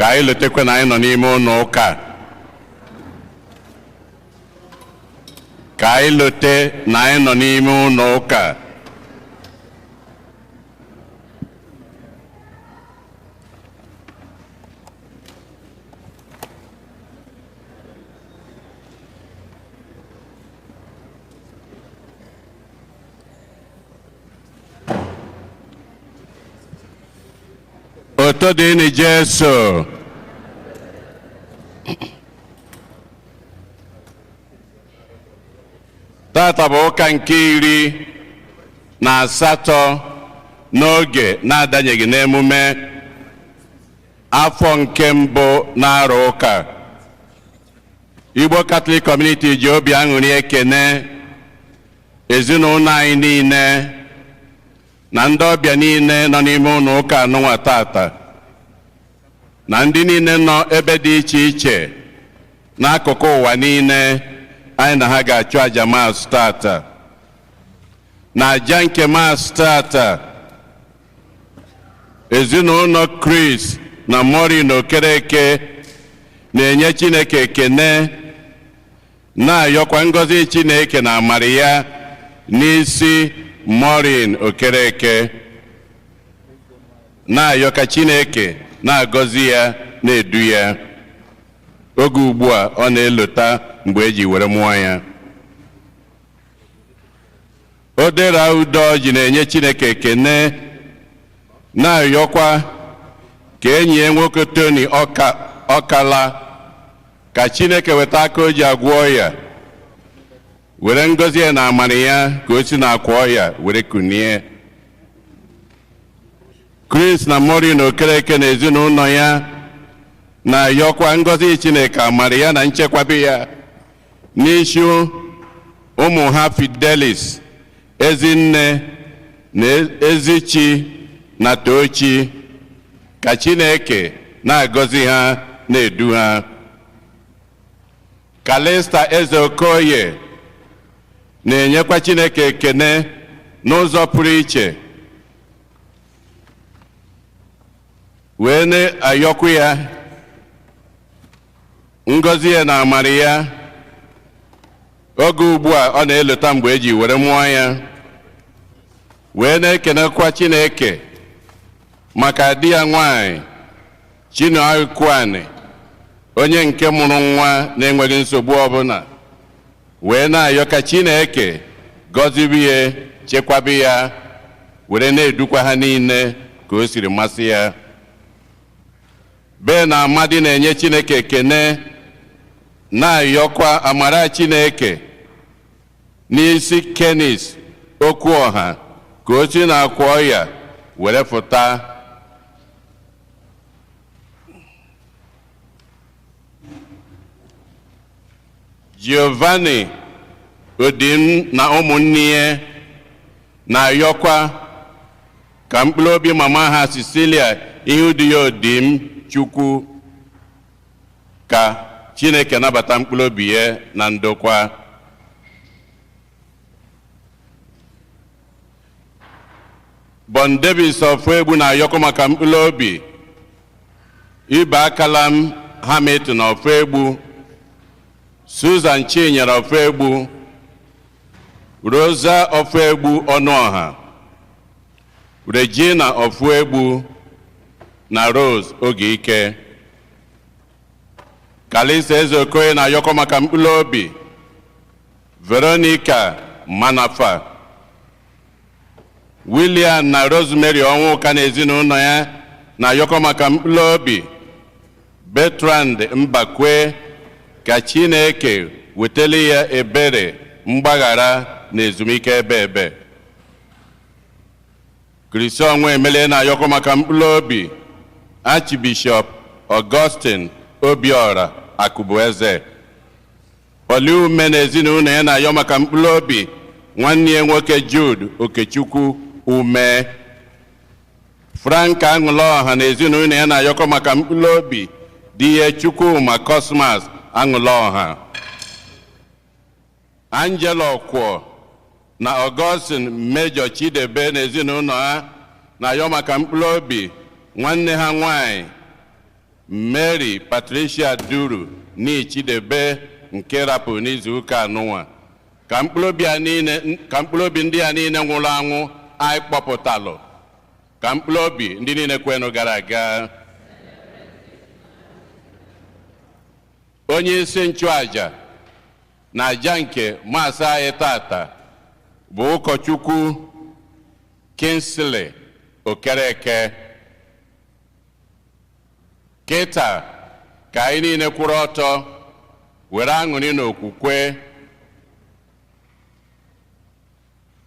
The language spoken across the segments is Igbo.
Ka anyị letekwa na anyị nọ n'ime ụlọ ụka. Ka anyị lote na anyị nọ n'ime ụlọ ụka. Oto dịnị Jesu. Tata bụ ụka nke 18 n'oge na-adanyeghị n'emume afọ nke mbụ na-arụ ụka. Igbo Catholic Community ji obi aṅụrị ekene ezinụlọ anyị niile na ndị ọbịa niile nọ n'ime ụlọ ụka anụnwa tata, na ndị niile nọ ebe dị iche iche n'akụkụ ụwa niile anyị na ha ga-achụ aja Mass tata. Na aja nke Mass tata, ezinụlọ Chris na Maureen Okereke na-enye Chineke ekene, na-ayọkwa ngọzi Chineke na amara ya n'isi Maureen Okereke, na-ayọ ka Chineke na-agọzi ya, na-edu ya oge ugbu a ọ na-elota mgbe eji were mụọ ya. Odera Udoji na-enye Chineke ekene, na-ayọkwa ka enyi ya nwoke Tony Ọkala ka Chineke weta aka o ji agwọ ọya, were ngọzi ya na amara ya ka o si na-akwa ọya were kunie. Chris na Maureen Okereke na ezinụlọ ya na-ayọkwa ngọzi Chineke, amara ya na nchekwabe ya n'isi ụmụ ha Fidelis, Ezinne na Ezichi na Tochi, ka Chineke na-agọzi ha, na-edu ha. Kalista Eze Okoye na-enyekwa Chineke ekene n'ụzọ pụrụ iche, wee na-ayọkwu ya ngọzi ya na amara ya oge ugbu a ọ na-elota mgbe eji were mụọ ya, wee na-ekenekwa Chineke maka di ya nwanyị Chinua, onye nke mụrụ nwa na-enweghị nsogbu ọbụla, wee na-ayọ ka Chineke gọzibe ya, chekwabe ya, were na-edukwa ha niile ka o siri masị ya. Be na Amadi na-enye Chineke ekene, na-ayọkwa amara Chineke n'isi Kenis Okwuọha ka o si na-akwa ọya were fụta. Giovanni Odim na ụmụnne ya na-ayọkwa ka mkpụrụ obi mama ha Cecilia Ihudiya Odim Chukwu, ka Chineke nabata mkpụrụ obi ya na ndokwa. Bon Davis Ofuegbu na-ayọkwa maka mkpụrụ obi Ibe Akalam Hamilton Ofuegbu, Susan Chinyere Ofuegbu, Rosa Ofuegbu Ọnụọha, Regina Ofuegbu na Rose Ogeike. Kalisa Eze Okoye na-ayọkọ maka mkpụrụ obi Veronica Manafa. William na Rosemary Ọnwụka na ezinụlọ ya na-ayọkọ maka mkpụrụ obi Bertrand Mbakwe, ka Chineke wetara ya ebere, mgbaghara na ezumike ebe ebe. Kristi Ọnwa Emele na-ayọkọ maka mkpụrụ obi Archbishop Augustine Obiora Akụbueze. Oliume na ezinụlọ ya na-ayọ maka mkpụrụ obi nwanne ya nwoke Jude Okechukwu Ume. Frank Aṅụlọha na ezinụlọ ya na-ayọkọ maka mkpụrụ obi di ya Chukwuma Cosmas Aṅụlọha. Angela Ọkwọ na Augustine Major Chidebe na ezinụlọ ha na-ayọ maka mkpụrụ obi nwanne ha nwanyị Mary Patricia Duru N'ichidebe nke rapụ n'izu ụka anụnwa. Ka mkpụrụ obi a niile, ka mkpụrụ obi ndị a niile nwụrụ anwụ anyị kpọpụtalụ, ka mkpụrụ obi ndị niile kwenụ gara aga. Onye isi nchụaja na aja nke maasị anyị tata bụ ụkọchukwu Kingsley Okereke. Kịta ka anyị niile kwụrụ ọtọ were aṅụrị na okwukwe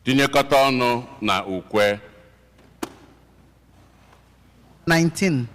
tinyekọta ọnụ na ukwe. 19.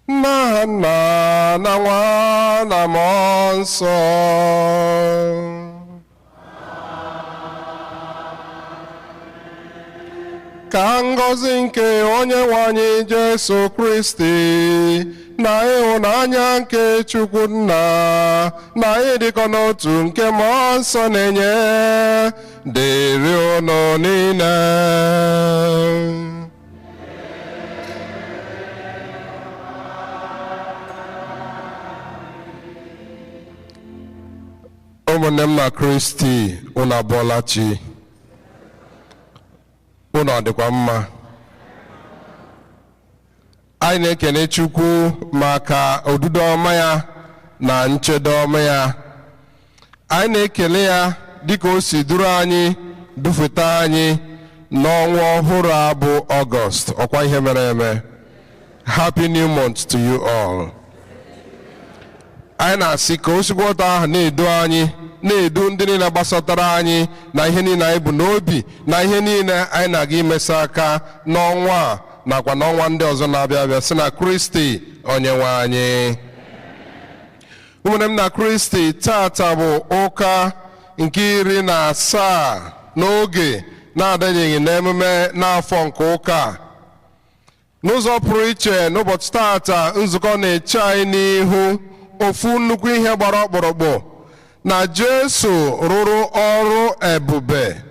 Nna nna na nwa na mmụọ nsọ. Ka ngọzi nke onye nwe anyị Jesu Kristi na ịhụnanya nke Chukwu Nna na ịdịkọ n'otu nke mmụọ nsọ na-enye dịrị unu niile. Ụmụnne m na Kristi, unu abụọla chi. Unu ọ dịkwa mma? Anyị na-ekene Chukwu maka odudo ọma ya na nchedo ọma ya. Anyị na-ekele ya dịka o si duru anyị dufeta anyị n'ọnwa ọhụrụ a bụ Ọgọst, ọkwa ihe mere eme. Happy new month to you all. Anyị na-asị ka osikwa ụtọ ahụ na-edu anyị, na-edu ndị niile gbasatara anyị na ihe niile anyị bụ n'obi na ihe niile anyị na-aga imesa aka n'ọnwa a nakwa n'ọnwa ndị ọzọ na-abịa abịa, si na Kristi onye nwe anyị. Ụmụnne m na Kristi, tata bụ ụka nke 17 n'oge na-adịghị n'emume n'afọ nke ụka a. N'ụzọ pụrụ iche n'ụbọchị tata, nzukọ na-eche anyị n'ihu ofu nnukwu ihe gbara ọkpụrụkpụ. na Jesu rụrụ ọrụ ebube,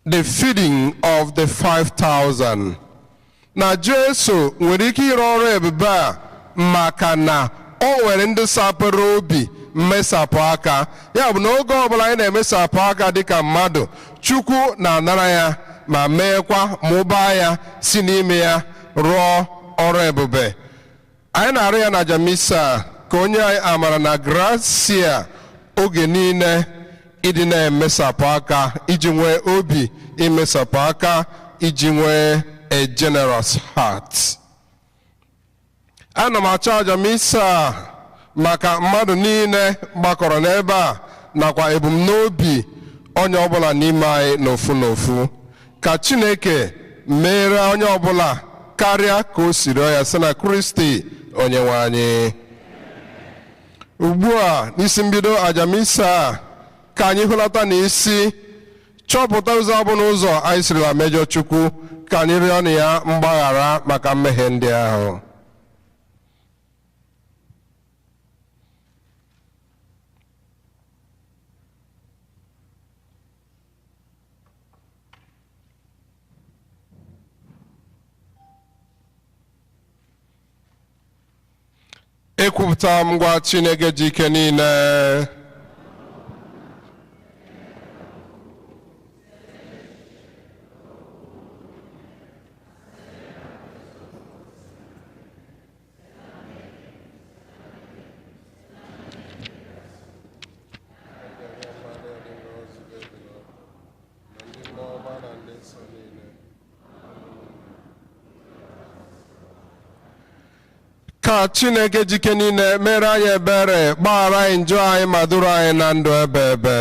the feeding of the 5,000. Na Jesu nwere ike ịrụ ọrụ ebube a maka na o nwere ndị sapụrụ obi mmesapụ aka. Ya bụ na oge ọbụla anyị na-emesapụ aka dịka mmadụ, Chukwu na-anara ya ma meekwa mụbaa ya, si n'ime ya rụọ ọrụ ebube. Anyị na-arụ ya na Jamisa ka onye anyị amara na gracia oge niile ịdị na-emesapụ aka, iji nwee obi imesapụ aka, iji nwee a generous heart. Ana m achọ aja misa maka mmadụ niile gbakọrọ n'ebe a nakwa ebumnobi onye ọbụla n'ime anyị n'ofu n'ofu. Ka Chineke meere onye ọbụla karịa ka o si rịọ ya, sị na Kristi onye nwe anyị. Ugbu a, n'isi mbido aja misa, ka anyị hụlata n'isi, chọpụta ụzọ ọbụla ụzọ anyị sirila mejọ Chukwu, ka anyị rịọ na ya mgbaghara maka mmehie ndị ahụ. Ekwupụta m ngwa Chineke ji ike niile, ka Chineke jike niile mere anyị ebere, gbaghara anyị njọ anyị ma duru anyị na ndụ ebe ebe.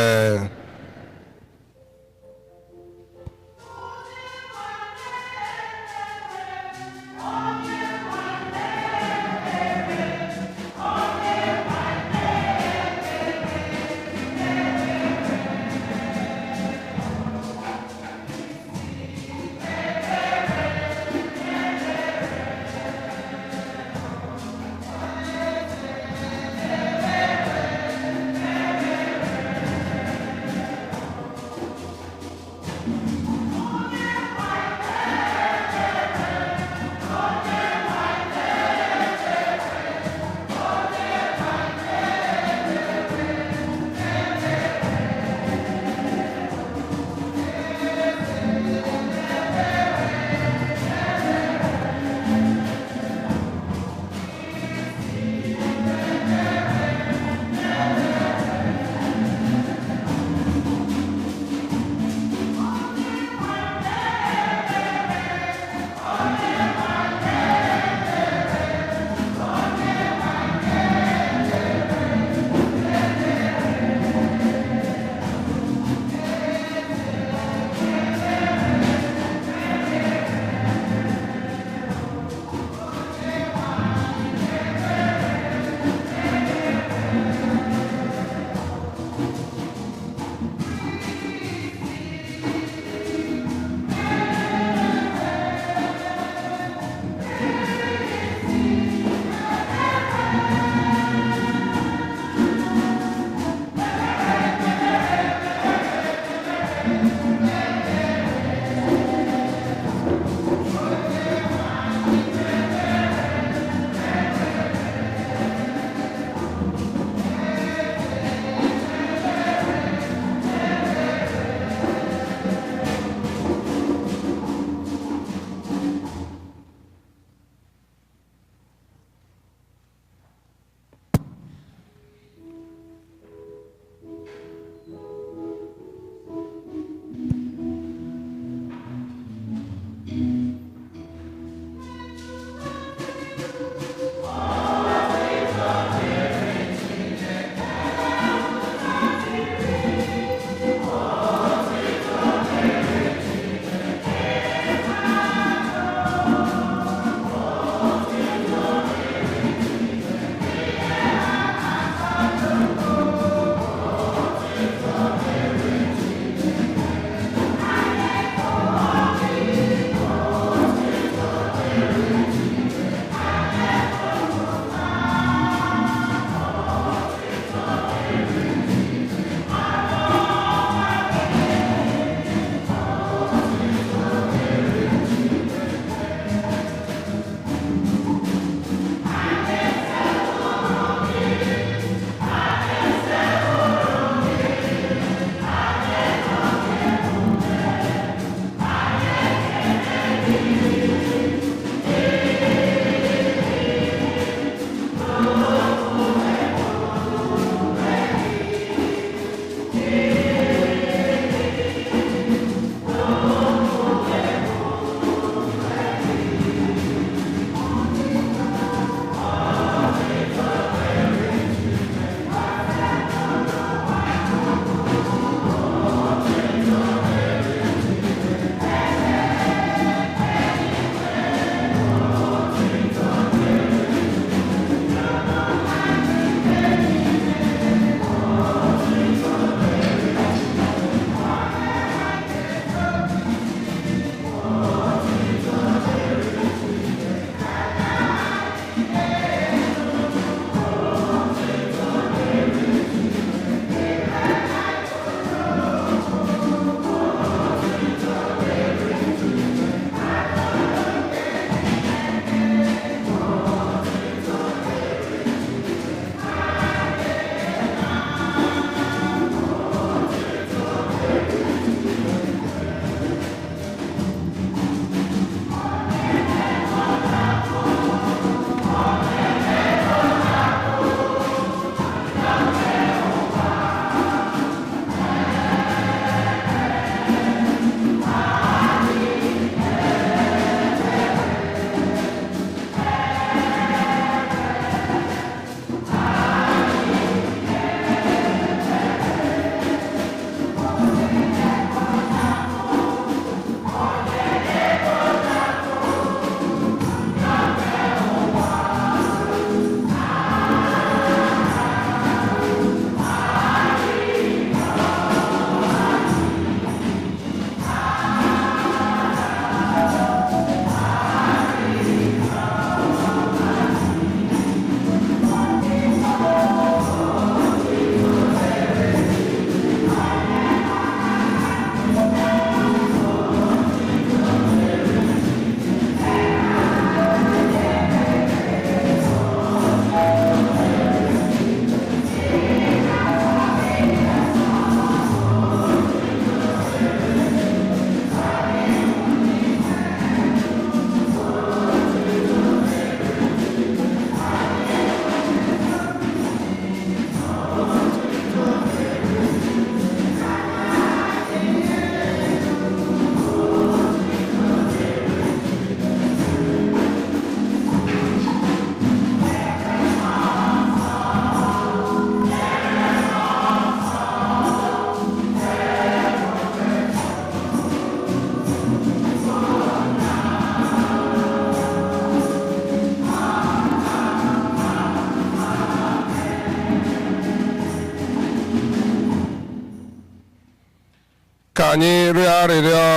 Anyị rịọ arịrịọ.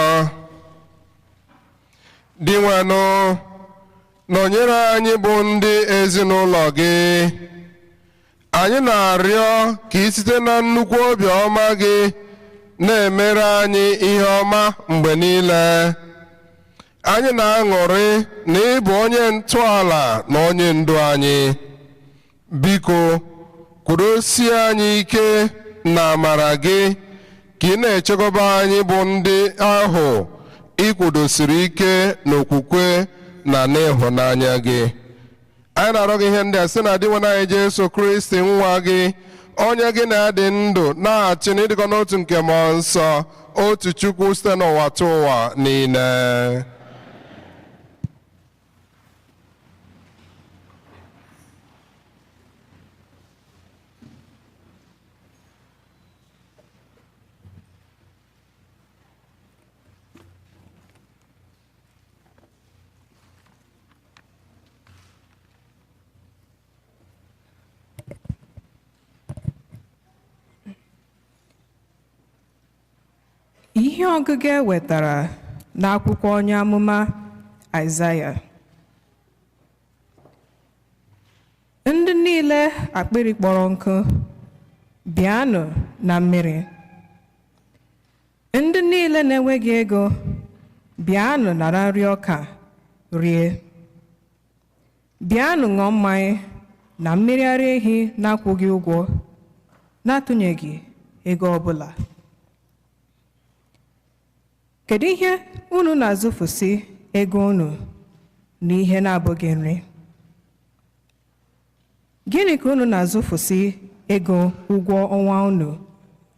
Dinwenụ, nọnyere anyị bụ ndị ezinụlọ gị. Anyị na-arịọ ka ị site na nnukwu obiọma gị na-emere anyị ihe ọma mgbe niile. Anyị na-aṅụrị na ị bụ onye ntọala na onye ndu anyị. Biko, kwudosie anyị ike na amara gị ka ị na-echekwaba anyị bụ ndị ahụ ị kwudosiri ike n'okwukwe na n'ịhụnanya gị. Anyị na-arịọ gị ihe ndị a site na Dinwenụ anyị Jesu Kristi, nwa gị, onye gị na-adị ndụ na-achị na ịdịkọ n'otu nke Mmụọ Nsọ, otu Chukwu, site n'ụwa tụ ụwa niile. Ihe ọgụgụ e wetara n'akwụkwọ onye amụma Aịzaya. Ndị niile akpịrị kpọrọ nkụ, bịanụ na mmiri. Ndị niile na-enweghị ego, bịanụ nara nri ọka rie. Bịanụ ṅụọ mmanya na mmiri ara ehi na-akwụghị ụgwọ, na-atụnyeghị ego ọbụla. Kedu ihe unu na-azụfusi ego unu n'ihe na-abụghị nri? Gịnị ka unu na-azụfusi ego ụgwọ ọnwa unu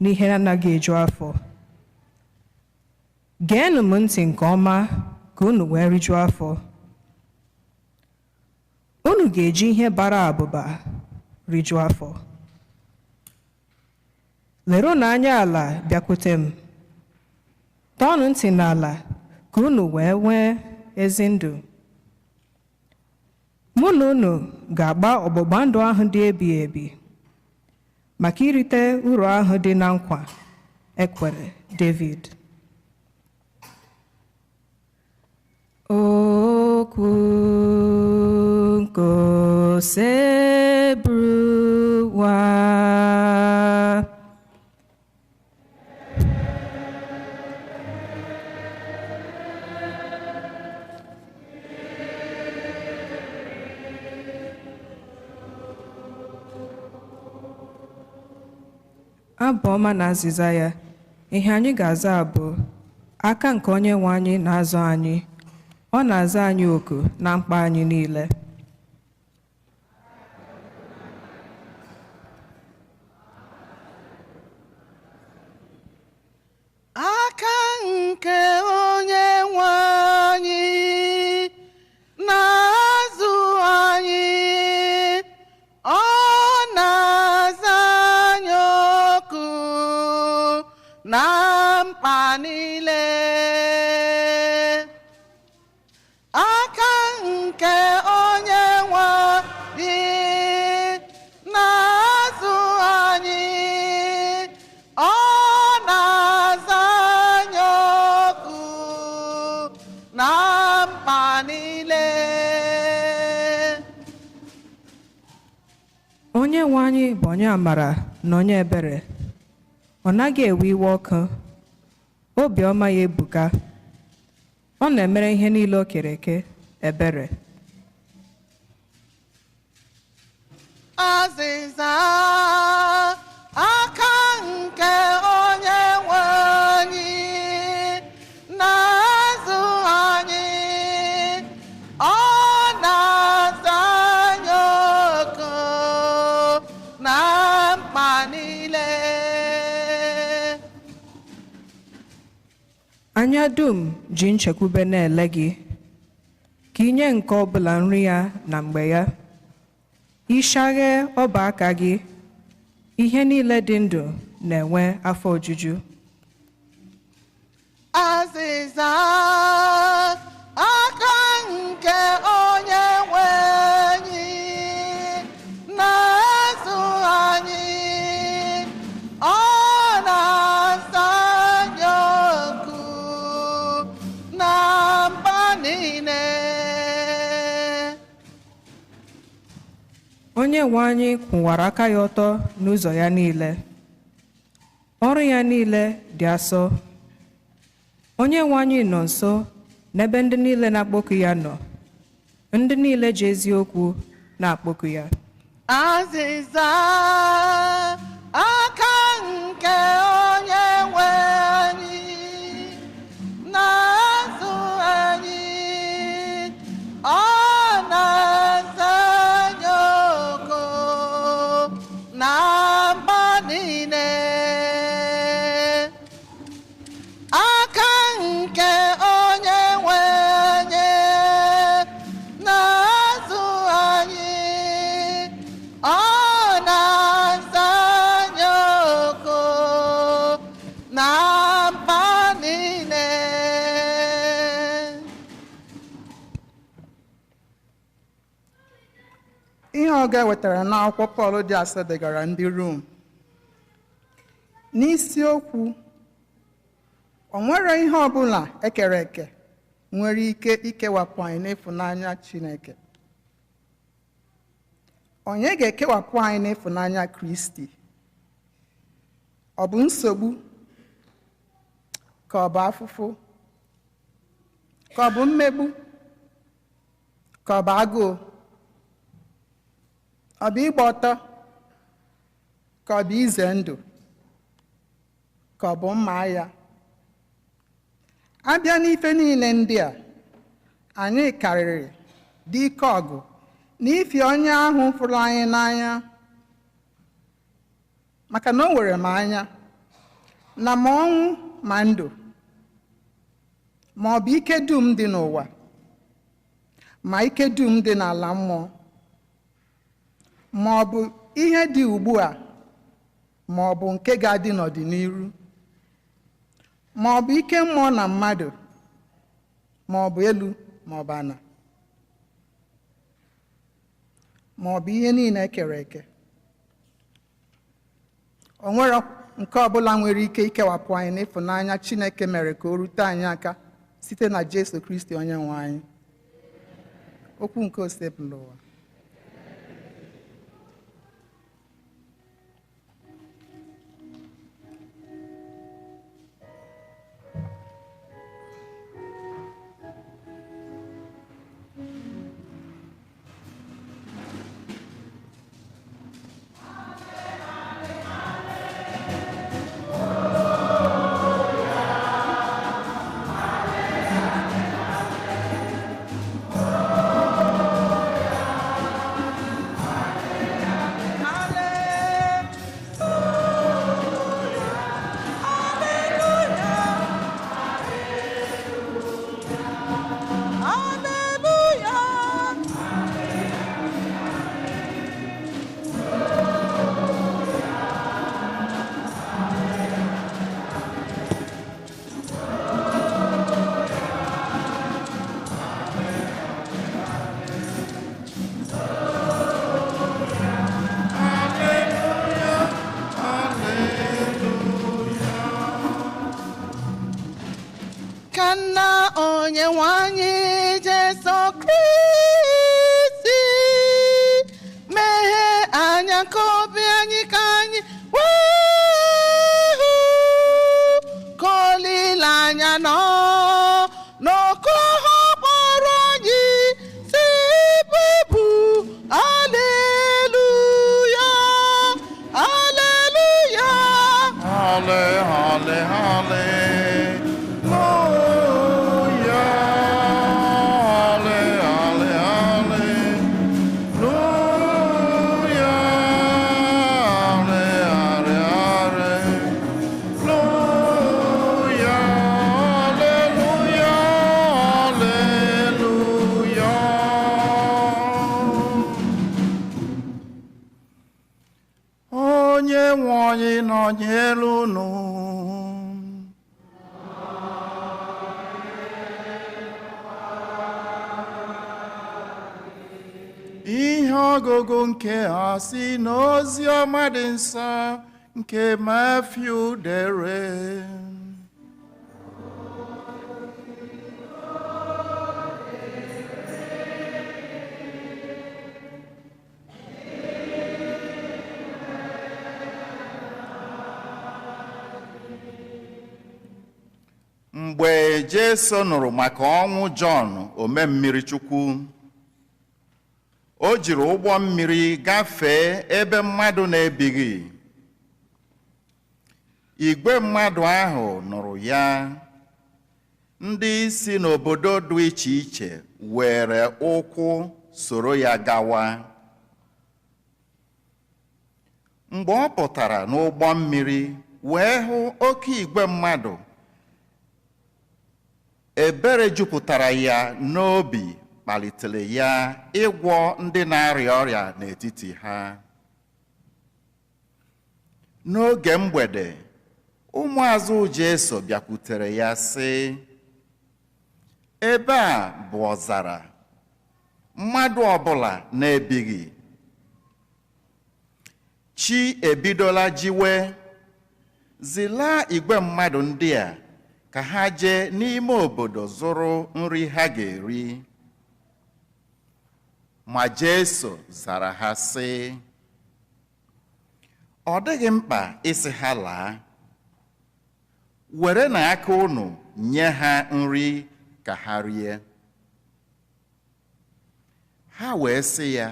n'ihe na-anaghị eju afọ? Geenụ m ntị nke ọma ka unu wee rijuo afọ. Unu ga-eji ihe bara abụba rijuo afọ. Leruo anya ala bịakwute m. Tọọnụ ntị n'ala ka unu wee nwee ezi ndụ. Mụ na unu ga-agba ọgbụgba ndụ ahụ dị ebighị ebi maka irite uru ahụ dị na nkwa ekwere David. Okwu nke Osebụrụwa. Abụ ọma na azịza ya. Ihe anyị ga-aza bụ: aka nke onye nwe anyị na-azụ anyị, ọ na-aza anyị oku na mkpa anyị niile. Aka nke onye nwe anyị na-azụ anyị, ọ na-aza anyị oku na mkpa niile. Aka nke onye nwe anyị na-azụ anyị, ọ na-aza anyị oku na mkpa niile. Onye nwe anyị bụ onye amara na onye ebere. Ọ naghị ewe iwe ọkụ. Obiọma ya ebuka. Ọ na-emere ihe niile o kere eke ebere. Azịza. Aka nke onye nwe anyị na-azụ anyị, ọ na-aza anyị oku na mkpa niile. Anya dum ji nchekwube na-ele gị, ka inye nke ọbụla nri ya na mgbe ya. Ịshaghe ọba aka gị, ihe niile dị ndụ na-enwe afọ ojuju. Azịza. Aka nke onye nwe anyị na-azụ anyị, ọ na-aza anyị Onye nwe anyị kwụwara aka ya ọtọ n'ụzọ ya niile. Ọrụ ya niile dị asọ. Onye nwe anyị nọ nso n'ebe ndị niile na-akpọku ya nọ, ndị niile ji eziokwu na-akpọku ya. Azịza aka nke onye nwe anyị na-azụ anyị, ọ na-aza anyị oku na mba niile. Aka nke onye nwe anyị na-azụ anyị, ọ na-aza anyị oku na mba niile. Ihe ọga wetara n'akwụkwọ Pọl dị asọ degara ndị Rom. N'isiokwu, o nwere ihe ọbụla ekere eke nwere ike ikewapụ anyị n'ịfụnanya Chineke. Onye ga-ekewapụ anyị n'ịfụnanya Kristi? Ọ bụ nsogbu? Ka ọ bụ afụfụ? Ka ọ bụ mmegbu? Ka ọ bụ agụụ? Ọ bụ ịgba ọtọ? Ka ọ bụ ize ndụ? Ka ọ bụ mma agha? Abịa n'ife niile ndị a, anyị karịrị dị ike ọgụ n'ifi onye ahụ fụrụ anyị n'anya, maka na o were m anya na ma ọnwụ ma ndụ, ma ọ bụ ike dum dị n'ụwa, ma ike dum dị n'ala mmụọ, ma ọ bụ ihe dị ugbu a, ma ọ bụ nke ga-adị n'ọdịnihu, ma ọ bụ ike mmụọ na mmadụ, ma ọ bụ elu ma ọ bụ ala, ma ọ bụ ihe niile e kere eke. O nwere nke ọbụla nwere ike ikewapụ anyị n'ịfụnanya Chineke mere ka o rute anyị aka site na Jesu Kristi onye nwe anyị. Okwu nke Osebụlụwa. Ka nna onye nwe anyị Jesu Kristi meghee anya nke obi anyị ka anyị wee hụ ka olileanya nọ n'oku ahụ kpọrọ anyị si bụ Aleluya, Aleluya. Halle, halle, hallelujah. Halle, halle, hallelujah. Halle, halle, hallelujah. Hallelujah, hallelujah. Onye nwe anyị nọnyere unu. Ihe ọgụgụ nke a si n'ozi ọma dị nsọ nke Matthew dere. Mgbe Jesu nụrụ maka ọnwụ Jọn Omemmirichukwu, o jiri ụgbọ mmiri gafee ebe mmadụ na-ebighị. Igwe mmadụ ahụ nụrụ ya. Ndị si n'obodo dị iche iche were ụkwụ soro ya gawa. Mgbe ọ pụtara n'ụgbọ mmiri wee hụ oke igwe mmadụ, ebere jupụtara ya n'obi kpalitere ya ịgwọ ndị na-arịa ọrịa n'etiti ha. N'oge mgbede, ụmụazụ Jesu bịakwutere ya sị, "Ebe a bụ ọzara, mmadụ ọbụla na-ebighị. Chi ebidola jiwe, zilaa igwe mmadụ ndị a ka ha jee n'ime obodo zụrụ nri ha ga-eri." Ma Jesu zara ha sị, "Ọ dịghị mkpa ịsị ha laa. Were na aka unu nye ha nri ka ha rie." Ha wee sị ya,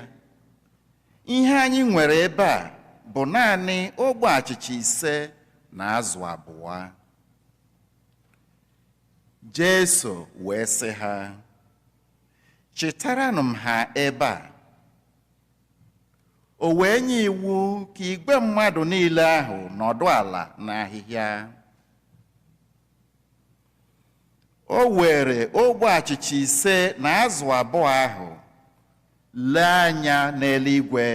"Ihe anyị nwere ebe a bụ naanị ogbe achịcha 5 na azụ 2." Jesu wee sị ha, "Chịtaranụ m ha ebe a." O wee nye iwu ka igwe mmadụ niile ahụ nọdụ ala n'ahịhịa. O were ogbe achịcha 5 na azụ 2 ahụ, lee anya n'eluigwe,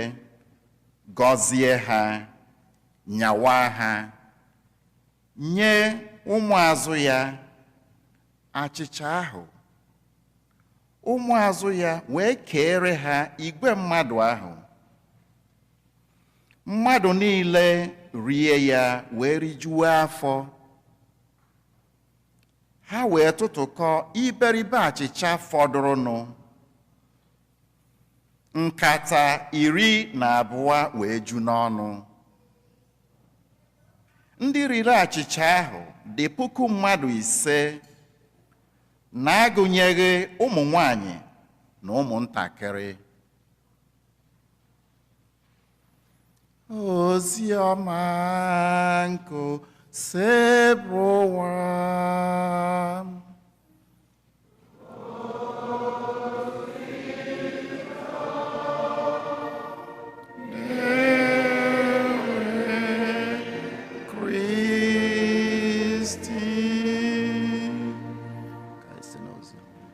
gọzie ha, nyawa ha, nye ụmụazụ ya achịcha ahụ. Ụmụazụ ya wee keere ha igwe mmadụ ahụ. Mmadụ niile rie ya wee rijuo afọ. Ha wee tụtụkọ iberibe achịcha fọdụrụnụ, nkata 12 wee ju n'ọnụ. Ndị riri achịcha ahụ dị 5,000 mmadụ, na-agụnyeghị ụmụ nwanyị na ụmụntakịrị. Ozi ọma nke Osebụrụwa. Kristi. Ka esi n'ozi ọma.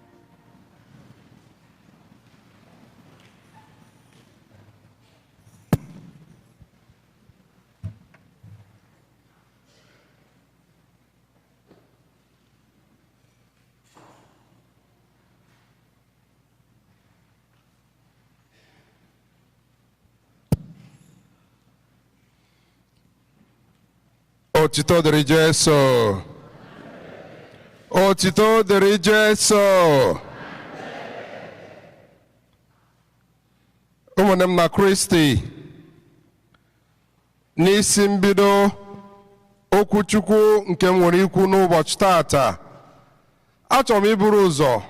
Otito dịrị Jesu. Otito dịrị Jesu. Ụmụnne m na Kristi, n'isi mbido okwuchukwu nke m nwere ikwu n'ụbọchị tata, achọrọ m iburu ụzọ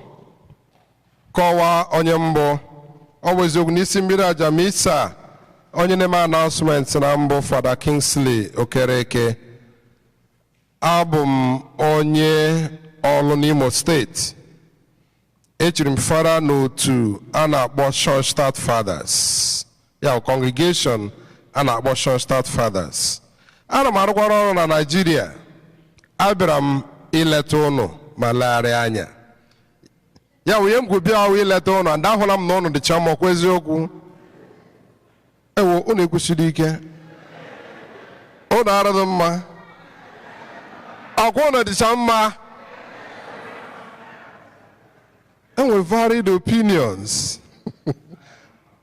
kọwaa onye mbụ. Ọ bụ eziokwu n'isi mbido aja misa, onye na-eme announcement na mbụ Fada Kingsley Okereke. Abụ m onye ọlụ n'Imo steeti. Echiri m fada n'otu a na-akpọ Schoenstatt Fathers, ya bụ congregation a na-akpọ Schoenstatt Fathers. Ana m arụkwara ọrụ na Naịjirịa. Abịara m ileta ụnụ ma legharịa anya. Ya wụ ihe m kwu bịa ahụ ileta ụnụ, and ahụla m na ụnụ dịcha mma, ọkwa eziokwu? Ewo, ụnụ ekwusiri ike, ụnụ arụghị mma, ọkwa ụnụ dịcha mma. Enwere varied opinions.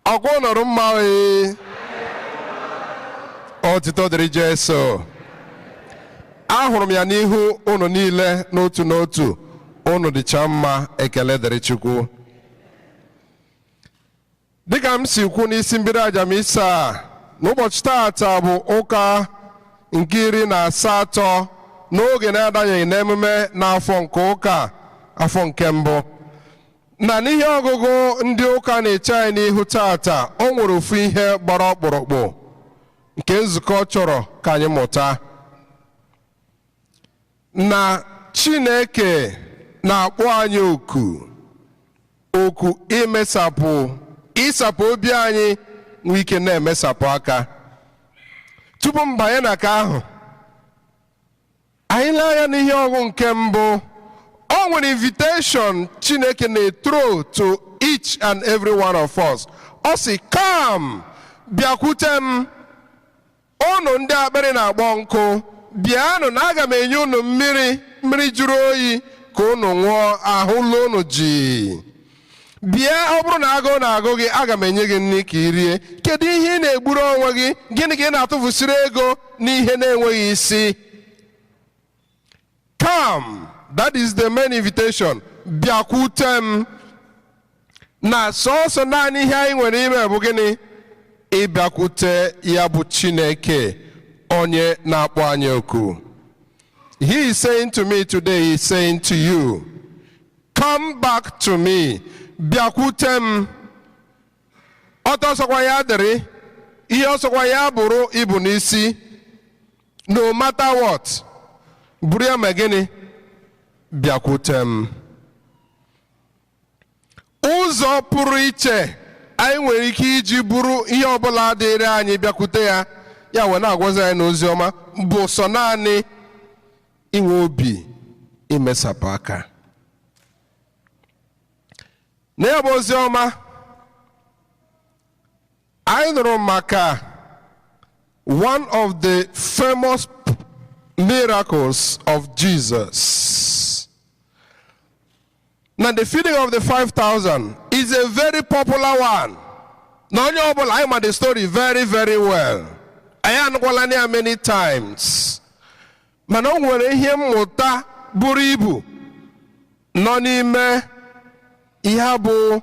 Ọkwa ụnụ rụ mma. Ee, otito dịrị Jesu. Ahụrụ m ya n'ihu ụnụ niile n'otu n'otu, ụnụ dịcha mma. Ekele dịrị Chukwu. Dịka m si kwu n'isi mbido aja misa, n'ụbọchị taata bụ ụka nke 18. N'oge na-adanyeghị n'emume n'afọ nke ụka, afọ nke mbụ, na n'ihe ọgụgụ ndị ụka na-eche anyị n'ihu tata, o nwere ofu ihe gbara ọkpụrụkpụ nke nzukọ chọrọ ka anyị mụta, na Chineke na-akpọ anyị oku, oku imesapụ, ịsapụ obi anyị nwee ike na-emesapụ aka. Tupu m banye na ka ahụ, anyị lee anya n'ihe ọgụ nke mbụ. O nwere invitation Chineke na-throw to each and every one of us. Ọ sị, "Come, bịakwute m, unu ndị akpịrị na-akpọ nkụ, bịanụ na aga m enye unu mmiri, mmiri jụrụ oyi, ka unu ṅụọ, ahụla unu ji. Bịa, ọ bụrụ na agụụ na-agụ gị, aga m enye gị nri ka ị rie. Kedu ihe ị na-egburu onwe gị? Gịnị ka ị na-atụfusiri ego n'ihe na-enweghị isi? Come." That is the main invitation. Bịakwute m. Na sọọsọ naanị ihe anyị nwere ime bụ gịnị? Ịbịakwute ya bụ Chineke onye na-akpọ anyị oku. He is saying to me today, he is saying to you, "Come back to me." Bịakwute m. Ọtọ sọkwa ya dịrị, ihe ọsọkwa ya bụrụ ibu n'isi, no matter what, bụrụ ya ma gịnị? Bịakwute m. Ụzọ pụrụ iche anyị nwere ike iji bụrụ ihe ọbụla dịrị anyị bịakwute ya, ya wee na-agwazi anyị n'ozi ọma, bụ sọ naanị inwe obi imesapụ aka. Na ya bụ ozi ọma, anyị nụrụ maka one of the famous miracles of Jesus. Now, the feeding of the 5,000 is a very popular one. Na onye ọbụla anyị ma the story very, very well. Anyị anụkwala ya many times. Mana o nwere ihe mmụta buru ibu nọ n'ime ihe bụ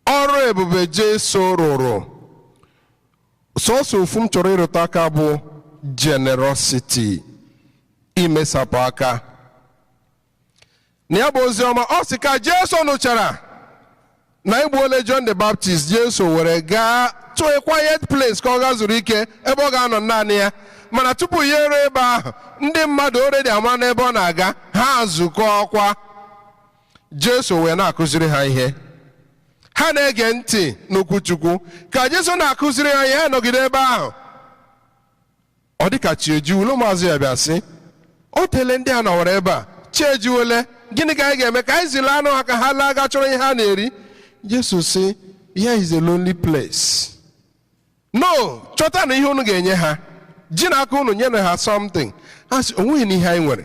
ọrụ ebube Jesu rụrụ. Sọsọ ofu m chọrọ ịrụta aka bụ generosity, imesapụ aka. Na ya bụ ozi ọma, ọ sị ka Jesu nụchara na egbuole John the Baptist, Jesu were gaa to a quiet place ka ọ gaa zuru ike, ebe ọ ga-anọ naanị ya. Mana tupu ya eruo ebe ahụ, ndị mmadụ already ama n'ebe ọ na-aga, ha zukọ ọkwa. Jesu wee na-akụziri ha ihe, ha na-ege ntị n'okwu Chukwu. Ka Jesu na-akụziri ha ihe, ha nọgide ebe ahụ. Ọ dịka chi ejiwule, ụmụazụ ya bịa sị, "O tele ndị a nọwara ebe a, chi ejiwele. Gịnị ka anyị ga-eme ka anyị zila anụ ha ka ha laa ga chọrọ ihe ha na-eri?" Jesu sị, "Here is a lonely place. No, chọta na ihe unu ga-enye ha, ji na aka unu nyere ha something." Ha sị, "Onweghị na ihe anyị nwere.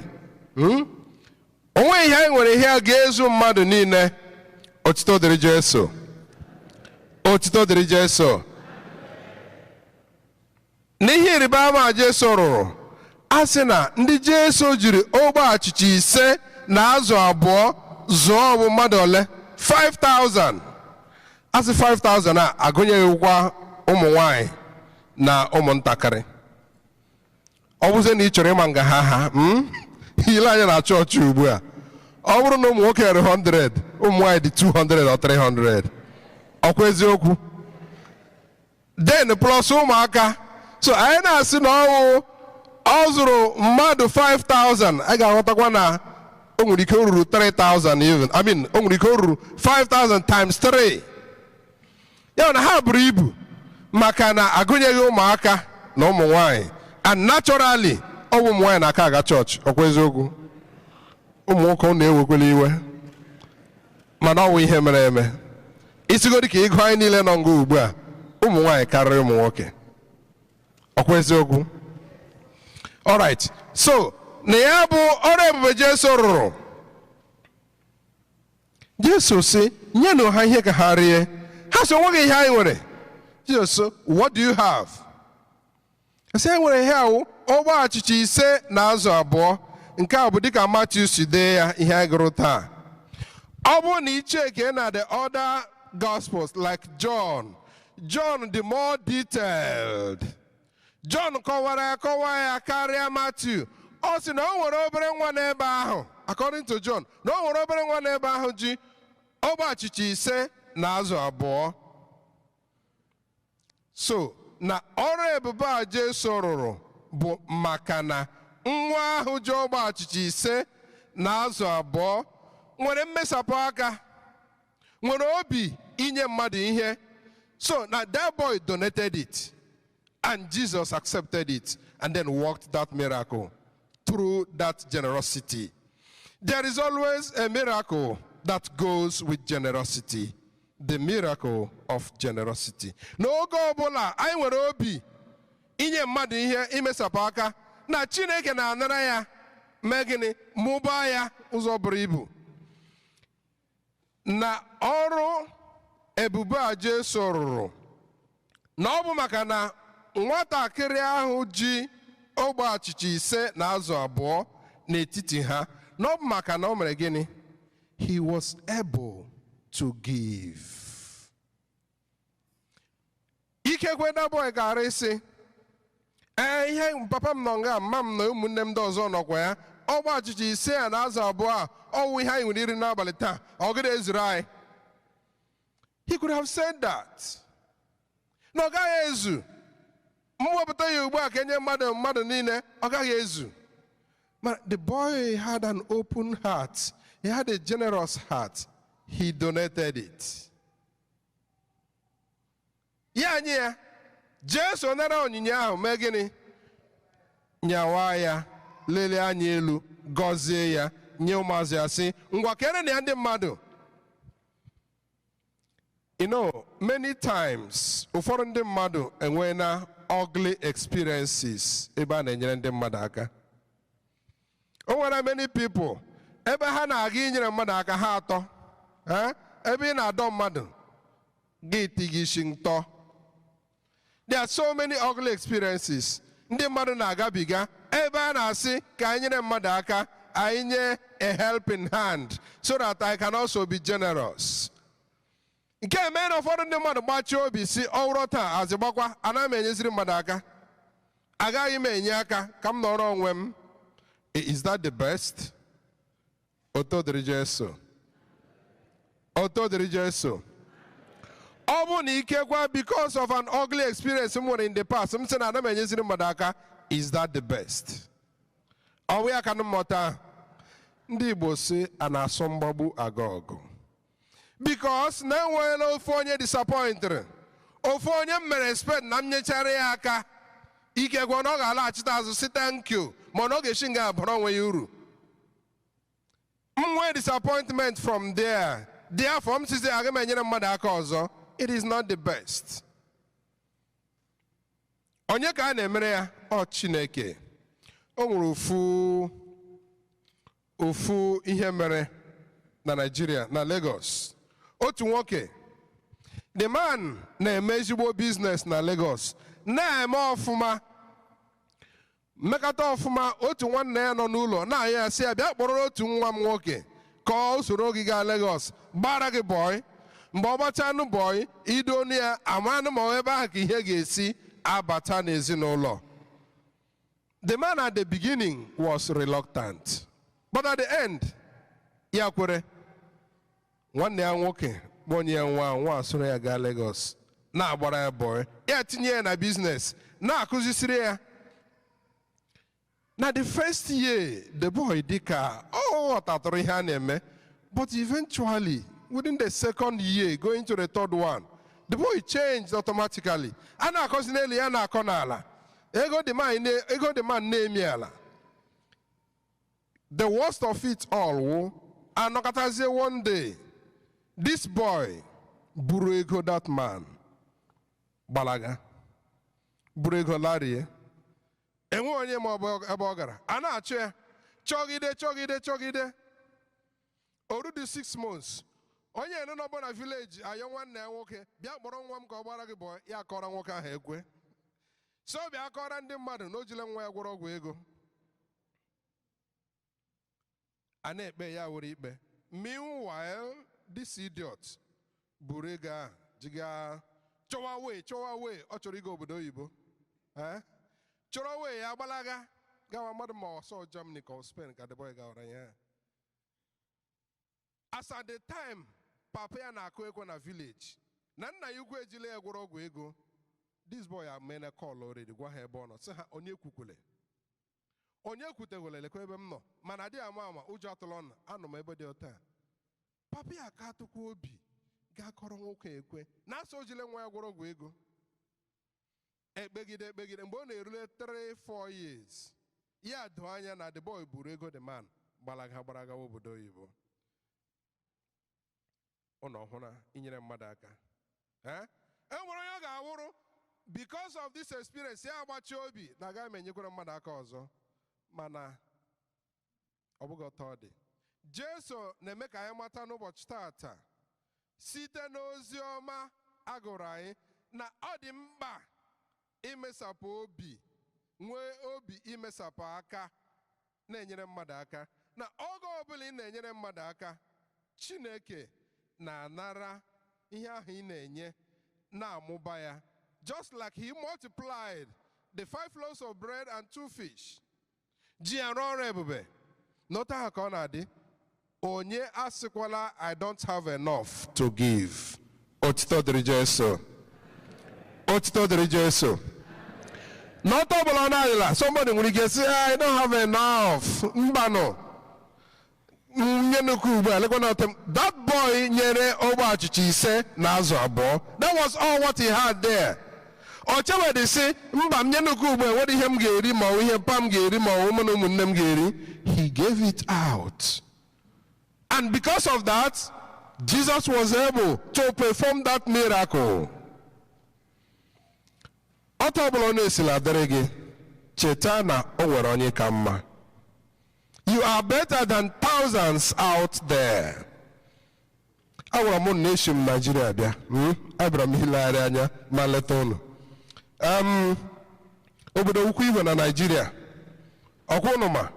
Onweghị ihe anyị nwere, ihe a ga-ezu mmadụ niile." Otito dịrị Jesu! Otito dịrị Jesu! N'ihe ịrịba ama Jesu rụrụ, a sị na ndị Jesu jiri ogbe achịcha 5 na azụ 2 zụọ bụ mmadụ ole? 5000. A sị 5000 a agụnyeghịkwa ụmụ nwanyị na ụmụntakịrị. Ọ bụzie na ị chọrọ ịma nga ha ile anya na chọọchị ugbu a, ọ bụrụ na ụmụ nwoke rị 100, ụmụ nwanyị dị 200 or 300. Ọkwa eziokwu? Then plus ụmụaka. So anyị na-asị na ọwụ ọ zụrụ mmadụ 5000, a ga-aghọtakwa na o nwere ike o ruru 3000 even. I mean, o nwere ike o ruru 5000 times 3. Ya na ha buru ibu maka na agụnyeghị ụmụaka na ụmụ nwanyị. And naturally, ọ bụ ụmụ nwanyị na-aka aga chọọchị. Ọkwa eziokwu? Ụmụ nwoke, ọ na-ewekwala iwe, mana ọ bụ ihe mere eme. Isigodi ka ịgụ anyị niile nọ nga ugbu a, ụmụ nwanyị karịrị ụmụ nwoke. Ọkwa eziokwu? Alright, so na ya bụ ọrụ ebube Jesu rụrụ, Jesu sị, "Nyenụ ha ihe ka ha rie." Ha sị, "Onweghị ihe anyị nwere." Jesu sị, "What do you have?" Sị, e nwere ihe awụ ogbe achịcha 5 na azụ 2. Nke a bụ dịka Matthew si dee ya, ihe anyị gụrụ taa. Ọ bụrụ na ị cheke na the other gospels like John, John dị more detailed. John kọwara ya, kọwaa ya karịa Matthew. Ọ sị na o nwere obere nwa n'ebe ahụ, according to John, na o nwere obere nwa n'ebe ahụ ji ogbe achịcha 5 na azụ 2. So na ọrụ ebube a Jesu rụrụ bụ maka na nwa ahụ ji ogbe achịcha 5 na azụ 2 nwere mmesapụ aka, nwere obi inye mmadụ ihe. So na that boy donated it, and Jesus accepted it and then worked that miracle through that generosity. There is always a miracle that goes with generosity. The miracle of generosity. N'oge ọbụla anyị nwere obi inye mmadụ ihe, imesapụ aka, na Chineke na-anara ya, mee gịnị? Mụbaa ya ụzọ buru ibu. Na ọrụ ebube a Jesu rụrụ, na ọ bụ maka na nwatakịrị ahụ ji ogbe achịcha 5 na azụ 2 n'etiti ha, na ọ bụ maka na o mere gịnị? He was able to give. Ikekwe that boy gara ịsị, ee, ihe papa m nọ nga, mma m na ụmụnne m ndị ọzọ nọkwa ya, ogbe achịcha 5 a na azụ 2 a, ọwụ ihe anyị nwere iri n'abalị taa, ọ gịnị ezuru anyị? He could have said that. Na ọ gaghị ezu. M wepụta ya ugbu a ka enye mmadụ niile, ọ gaghị ezu. But the boy had an open heart. He had a generous heart. He donated it. Ya nye ya, Jesu nara onyinye ahụ mee gịnị? Nyawa ya, lelee anya elu, gọzie ya, nye ụmụazụ ya sị, ngwa kere na ya ndị mmadụ. You know, many times, ụfọdụ ndị mmadụ enweela ugly experiences ebe a na-enyere ndị mmadụ aka. O nwere many people, ebe ha na-aga inyere mmadụ aka ha atọ. Ebe ị na-adọ mmadụ, gị tigị isi ntọ. There are so many ugly experiences ndị mmadụ na-agabiga ebe a na-asị ka anyị nyere mmadụ aka, anyị nye a helping hand so that I can also be generous. Nke a mere na ụfọdụ ndị mmadụ gbachie obi si ọwụrụ taa azị gbakwa, anaghị m enyeziri mmadụ aka, agaghị m enye aka ka m nọrọ onwe m. Is that the best? Oto dịrị Jesu. Oto dịrị Jesu. Ọ bụ na ikekwa because of an ugly experience m nwere in the past, m sị na ana m enyeziri mmadụ aka, is that the best? Ọ bụ ya ka m mmụta. Ndị Igbo si a na-asọ mgbagbu aga ọgụ. Because na enweela ofu onye disappointed, ofu onye m mere expect na m nyechara ya aka, ikekwe na ọ ga-alaghachite azụ si thank you, mana ọ ga-esi nga abara onwe ya uru. M nwee disappointment from there, therefore m sizi aga m enyere mmadụ aka ọzọ. It is not the best. Onye ka a na-emere ya? Ọ Chineke. O nwere ofu ihe mere na Nigeria, na Lagos. Otu nwoke, the man na-eme ezigbo business na Lagos, na-eme ọfụma, mmekọta ọfụma. Otu nwanne ya nọ n'ụlọ na-anya ya sị ya bịa kpọrọ otu nwa m nwoke ka ọ soro gị gaa Lagos gbara gị bọị. Mgbe ọ gbachanụ bọị, idonu ya amanụ ma ebe ahụ ka ihe ga-esi abata n'ezinụlọ. The man at the beginning was reluctant, but at the end, ya kwere. Nwanne ya nwoke bụ onye ya nwa nwa soro ya gaa Lagos na-agbara ya bọị, ya tinye ya na business, na-akụzisiri ya. Na the first year, the boy dịka ọ ghọtatụrụ ihe a na-eme, but eventually, within the second year, going to the third one, the boy changed automatically. A na-akọzi n'elu, ya na-akọ n'ala. Ego the man na-emi ala. The worst of it all wụ, anọkọtazie one day, this boy buru ego that man gbalaga, buru ego larie. Enwe onye ma ọ bụ ebe ọ gara. A na-achọ ya, chọgide, chọgide, chọgide. Orudu 6 months. Onye nọ n'ọbụ na village ayọ nwanne ya nwoke, bịa kpọrọ nwa m ka ọ gbara gị bọọ, ya kọrọ nwoke ahụ ekwe. So bịa kọrọ ndị mmadụ na o jile nwa ya gwọrọ ọgwụ ego. A na-ekpe ya were ikpe. Meanwhile, this idiot buru ego ahụ jiga chọwa wee, ọ chọrọ ịga obodo oyibo. Chọrọ wee ya gbalaga. Gawa mmadụ ma ọsọ Germany ka ọ Spain ka the boy gawara ya. As at the time papa ya na-akụ ekwe na village na nna ya ukwu ejila ya gwọrọ ọgwụ ego, this boy amena call already, gwa ha ebe ọ nọ, sị ha onye kwukwele, onye kwutekwele, lekwa ebe m nọ, mana adịghị ama ama, ụjọ atụla ọnụ, anọ m ebe dị ọta. Papa ya aka atụkwa obi gaa kọrọ nwoke ekwe na asọ ojile nwa ya gwọrọ ọgwụ ego. Ekpegide ekpegide, mgbe ọ na-erule 3-4 years, ya doo anya na the boy buru ego the man gbalaga gbaragawa obodo oyibo. Ụnọ ọhụrụ inyere mmadụ aka, e nwere onye ọ ga-awụrụ because of this experience ya agbachi obi na agaghị m enyekwara mmadụ aka ọzọ. Mana ọ bụghị ọtọ ọ dị. Jesu na-eme ka anyị mata n'ụbọchị tata site n'ozi ọma agụrụ anyị na ọ dị mkpa imesapụ obi, nwee obi imesapụ aka, na-enyere mmadụ aka. Na oge ọbụla ị na-enyere mmadụ aka, Chineke na-anara ihe ahụ ị na-enye na-amụba ya. Just like he multiplied the 5 loaves of bread and 2 fish. Ji ya rụọ ọrụ ebube. N'otu ahụ ka ọ na-adị. Onye asịkwala I don't have enough to give. Otito dịrị Jesu. Otito dịrị Jesu. N'otu ọbụla ọ na-adịla, somebody nwere ike sị I don't have enough. Mbanụ. Nye nnukwu ugbu a, lekwa na ọtọ m. That boy nyere ogbe achịcha 5 na azụ 2. That was all what he had there. O chewedị sị mba, m nye nnukwu ugbu a, enwere ihe m ga-eri ma ọ ihe mpa m ga-eri ma ọ ụmụ na ụmụnne m ga-eri. He gave it out. And because of that, Jesus was able to perform that miracle. Ọtọ ọbụla ọ na-esila dịrị gị, cheta na o nwere onye ka mma. You are better than thousands out there. Agwara m na esi m Nigeria bịa, abịara m ilegharị anya ma leta ụnụ. Obodo ukwu igwe na Nigeria, ọkwa ụnụ ma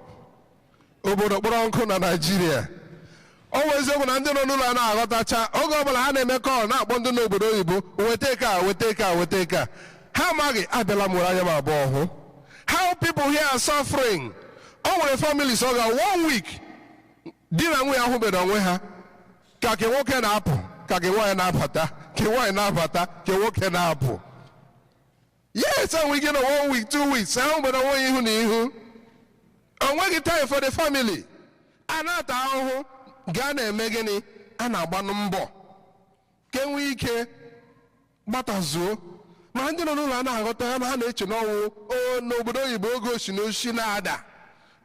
obodo kpọrọ nkụ na Nigeria. Ọ bụ eziokwu na ndị nọ n'ụlọ a na-aghọtacha, oge ọbụla ha na-eme kọl na-akpọ ndị n'obodo oyibo, weta ka weta ka weta ka. Ha amaghị, abịala m were anya m abụọ hụ how people here are suffering. O nwere families ọ ga 1 week di na nwunye ahụbeghị onwe ha, ka ke nwoke na-apụ, ka ke nwaanyị na-abata, ke nwaanyị na-abata, ke nwoke na-apụ. Yes, enwe ike na 1 week, 2 weeks, ahụbeghị onwe ya ihu na ihu. O nweghị time for the family. A na-ata ahụhụ, gaa na-eme gịnị? A na-agbanụ mbọ ka enwee ike gbatazuo. Ma ndị nọ n'ụlọ a na-aghọta ya na ha na-eche n'ọnwụ o n'obodo oyibo oge oshi na oshi na-ada,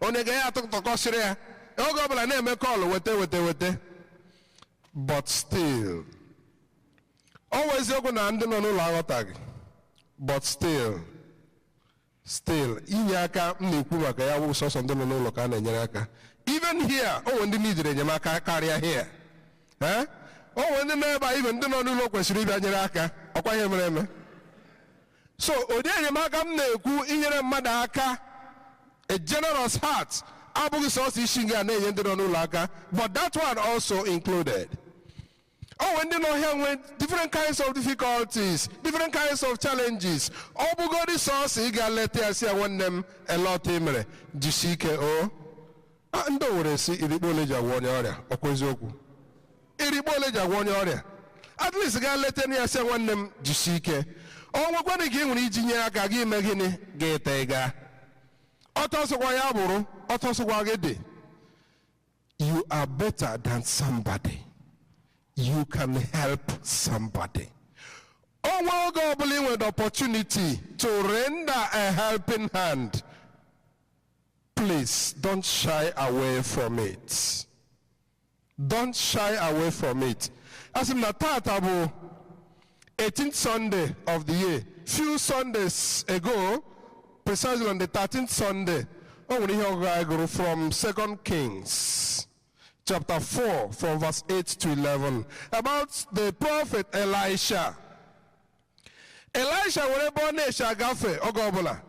onye ga ya atụtụkọsịrị ya oge ọbụla na-eme kọlụ weta weta weta. But still, ọ bụ eziokwu na ndị nọ n'ụlọ aghọtaghị, but still inye aka m na-ekwu maka ya bụ sọsọ ndị nọ n'ụlọ ka a na-enyere aka. Even here, o nwere ndị nidere enyemaka karịa here. O nwere ndị nọ ebe a, even ndị nọ n'ụlọ kwesịrị ịbịa nyere aka, ọkwa ihe mere eme. So ụdị enyemaka m na-ekwu, inyere mmadụ aka, a generous heart, abụghị sọsọ isi nga na-enye ndị nọ n'ụlọ aka, but that one also included. O nwere ndị nọ here nwere different kinds of difficulties, different kinds of challenges. Ọ bụgodị sọsọ ị ga leta ya sị ya nwanne m elọta mere, jisie ike o. Ndị Owere si irikpo ole ji agwọ onye ọrịa, ọkwa eziokwu. Irikpo ole ji agwọ onye ọrịa. At least gaa leta ya sị nwanne m jisie ike. O nwekwanụ ka ị nwere iji nye aka gị ime gịnị ga-ete ịga. Ọtọ sọkwa ya bụrụ, ọtọ sọkwa gị dị. You are better than somebody. You can help somebody. O nwe oge ọbụla ị nwere opportunity to render a helping hand, please don't shy away from it. Don't shy away from it. Asị m na tata bụ 18th Sunday of the year. Few Sundays ago, precisely on the 13th Sunday, o nwere ihe ọgụgụ anyị gụrụ from 2 Kings chapter 4 from verse 8 to 11 about the prophet Elisha. Elisha were ebe ọ na-eche agafe oge ọbụla.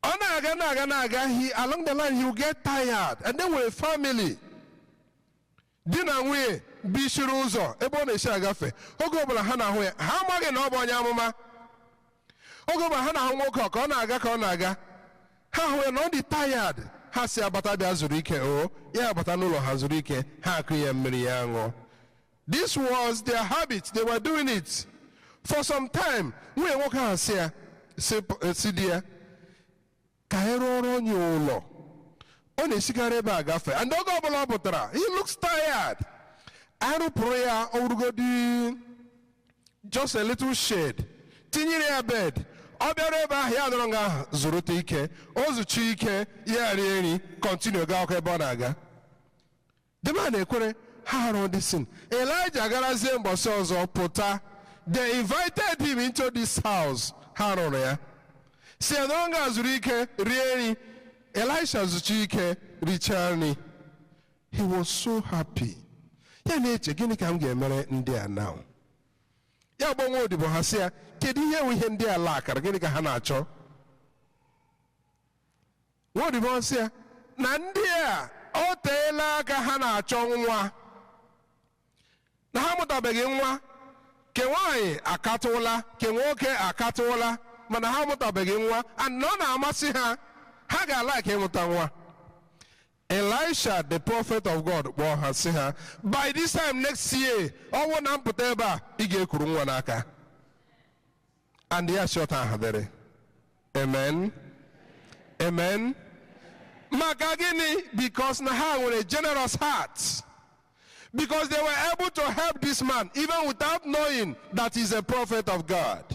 Ọ na-aga na-aga na-aga, he along the line he will get tired, and then with family, di na nwunye bishiri ụzọ ebe ọ na-esi agafe, oge ọbụla ha na-ahụ ya, ha amaghị na ọ bụ onye amụma. Oge ọbụla ha na-ahụ nwoke ka ọ na-aga ka ọ na-aga, Ha hụ ya na ọ dị tired. Ha si abata bịa zuru ike o. Ya abata n'ụlọ ha zuru ike. Ha akụ ya mmiri ya ṅụọ. This was their habit. They were doing it for some time. Nwunye nwoke ahụ si ya si di ya ka anyị rụọrọ onye ụlọ. Ọ na-esikarị ebe a gafe. And oge ọbụla ọ pụtara, he looks tired. Arụpụrụ ya ọrụgodi just a little shade. Tinyere ya bed. Ọ bịara ebe ahụ ya nọrọ nga ahụ zụrụta ike. O zuchi ike ya rie nri continue gaa ọkụ ebe ọ na-aga. The man ekwere ha arụ this thing. Elijah garazie mbọsị ọzọ pụta. They invited him into this house. Ha rụrụ ya. Si ya nọrọ nga zuru ike rie nri. Elisha zuchi ike richaa nri. He was so happy. Ya na-eche, gịnị ka m ga-emere ndị a now? Ya gbanwe odibo ha sị ya, kedu ihe nwe ihe ndị a lakara, gịnị ka ha na-achọ? Nwa odibo ha sị ya na ndị a o teela aka ha na-achọ nwa, na ha amụtabeghị nwa. Ke nwaanyị akatụla, ke nwoke akatụla, mana ha amụtabeghị nwa, and na ọ na-amasị ha, ha ga-alike ịmụta nwa. Elisha, the prophet of God, kpọọ ha sị ha, by this time next year, ọ bụrụ na m pụta ebe a, ị ga-ekuru nwa n'aka. And ya shọta ahụ dịrị. Amen. Amen. Maka gịnị? Because na ha nwere generous heart. Because they were able to help this man even without knowing that he's a prophet of God.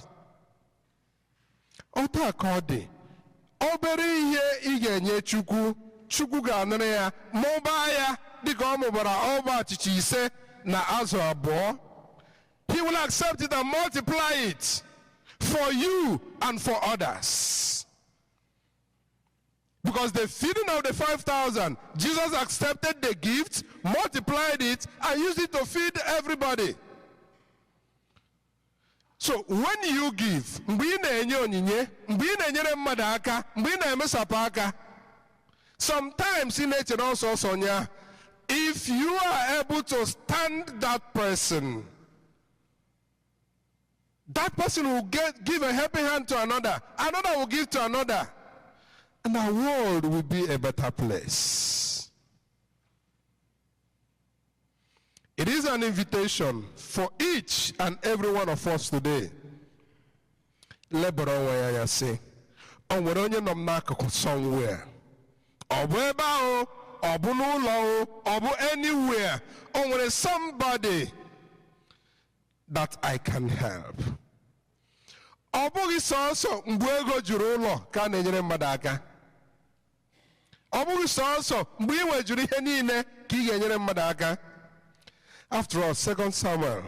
Otu a ka ọ dị. Obere ihe ị ga-enye Chukwu, Chukwu ga-anụrụ ya, mụbaa ya dịka ọ mụbara ọgba achịcha 5 na azụ 2. He will accept it and multiply it for you and for others. Because the feeding of the 5,000, Jesus accepted the gift, multiplied it, and used it to feed everybody. So when you give, mgbe ị na-enye onyinye, mgbe ị na-enyere mmadụ aka, mgbe ị na-emesapụ aka, sometimes ị na-echere ọsọ ọsọ onye ahụ. If you are able to stand that person, that person will give a helping hand to another, another will give to another, and our world will be a better place. It is an invitation for each and every one of us today. Lebara onwe ya anya sị, o nwere onye nọ m n'akụkụ somewhere. Ọ bụ ebe ahụ, ọ bụ n'ụlọ, ọ bụ anywhere. O nwere somebody that I can help. Ọ bụghị sọọsọ mgbe ego juru ụlọ ka a na-enyere mmadụ aka. Ọ bụghị sọọsọ mgbe ị nwejuru ihe niile ka ị ga-enyere mmadụ aka. After all, 2 Samuel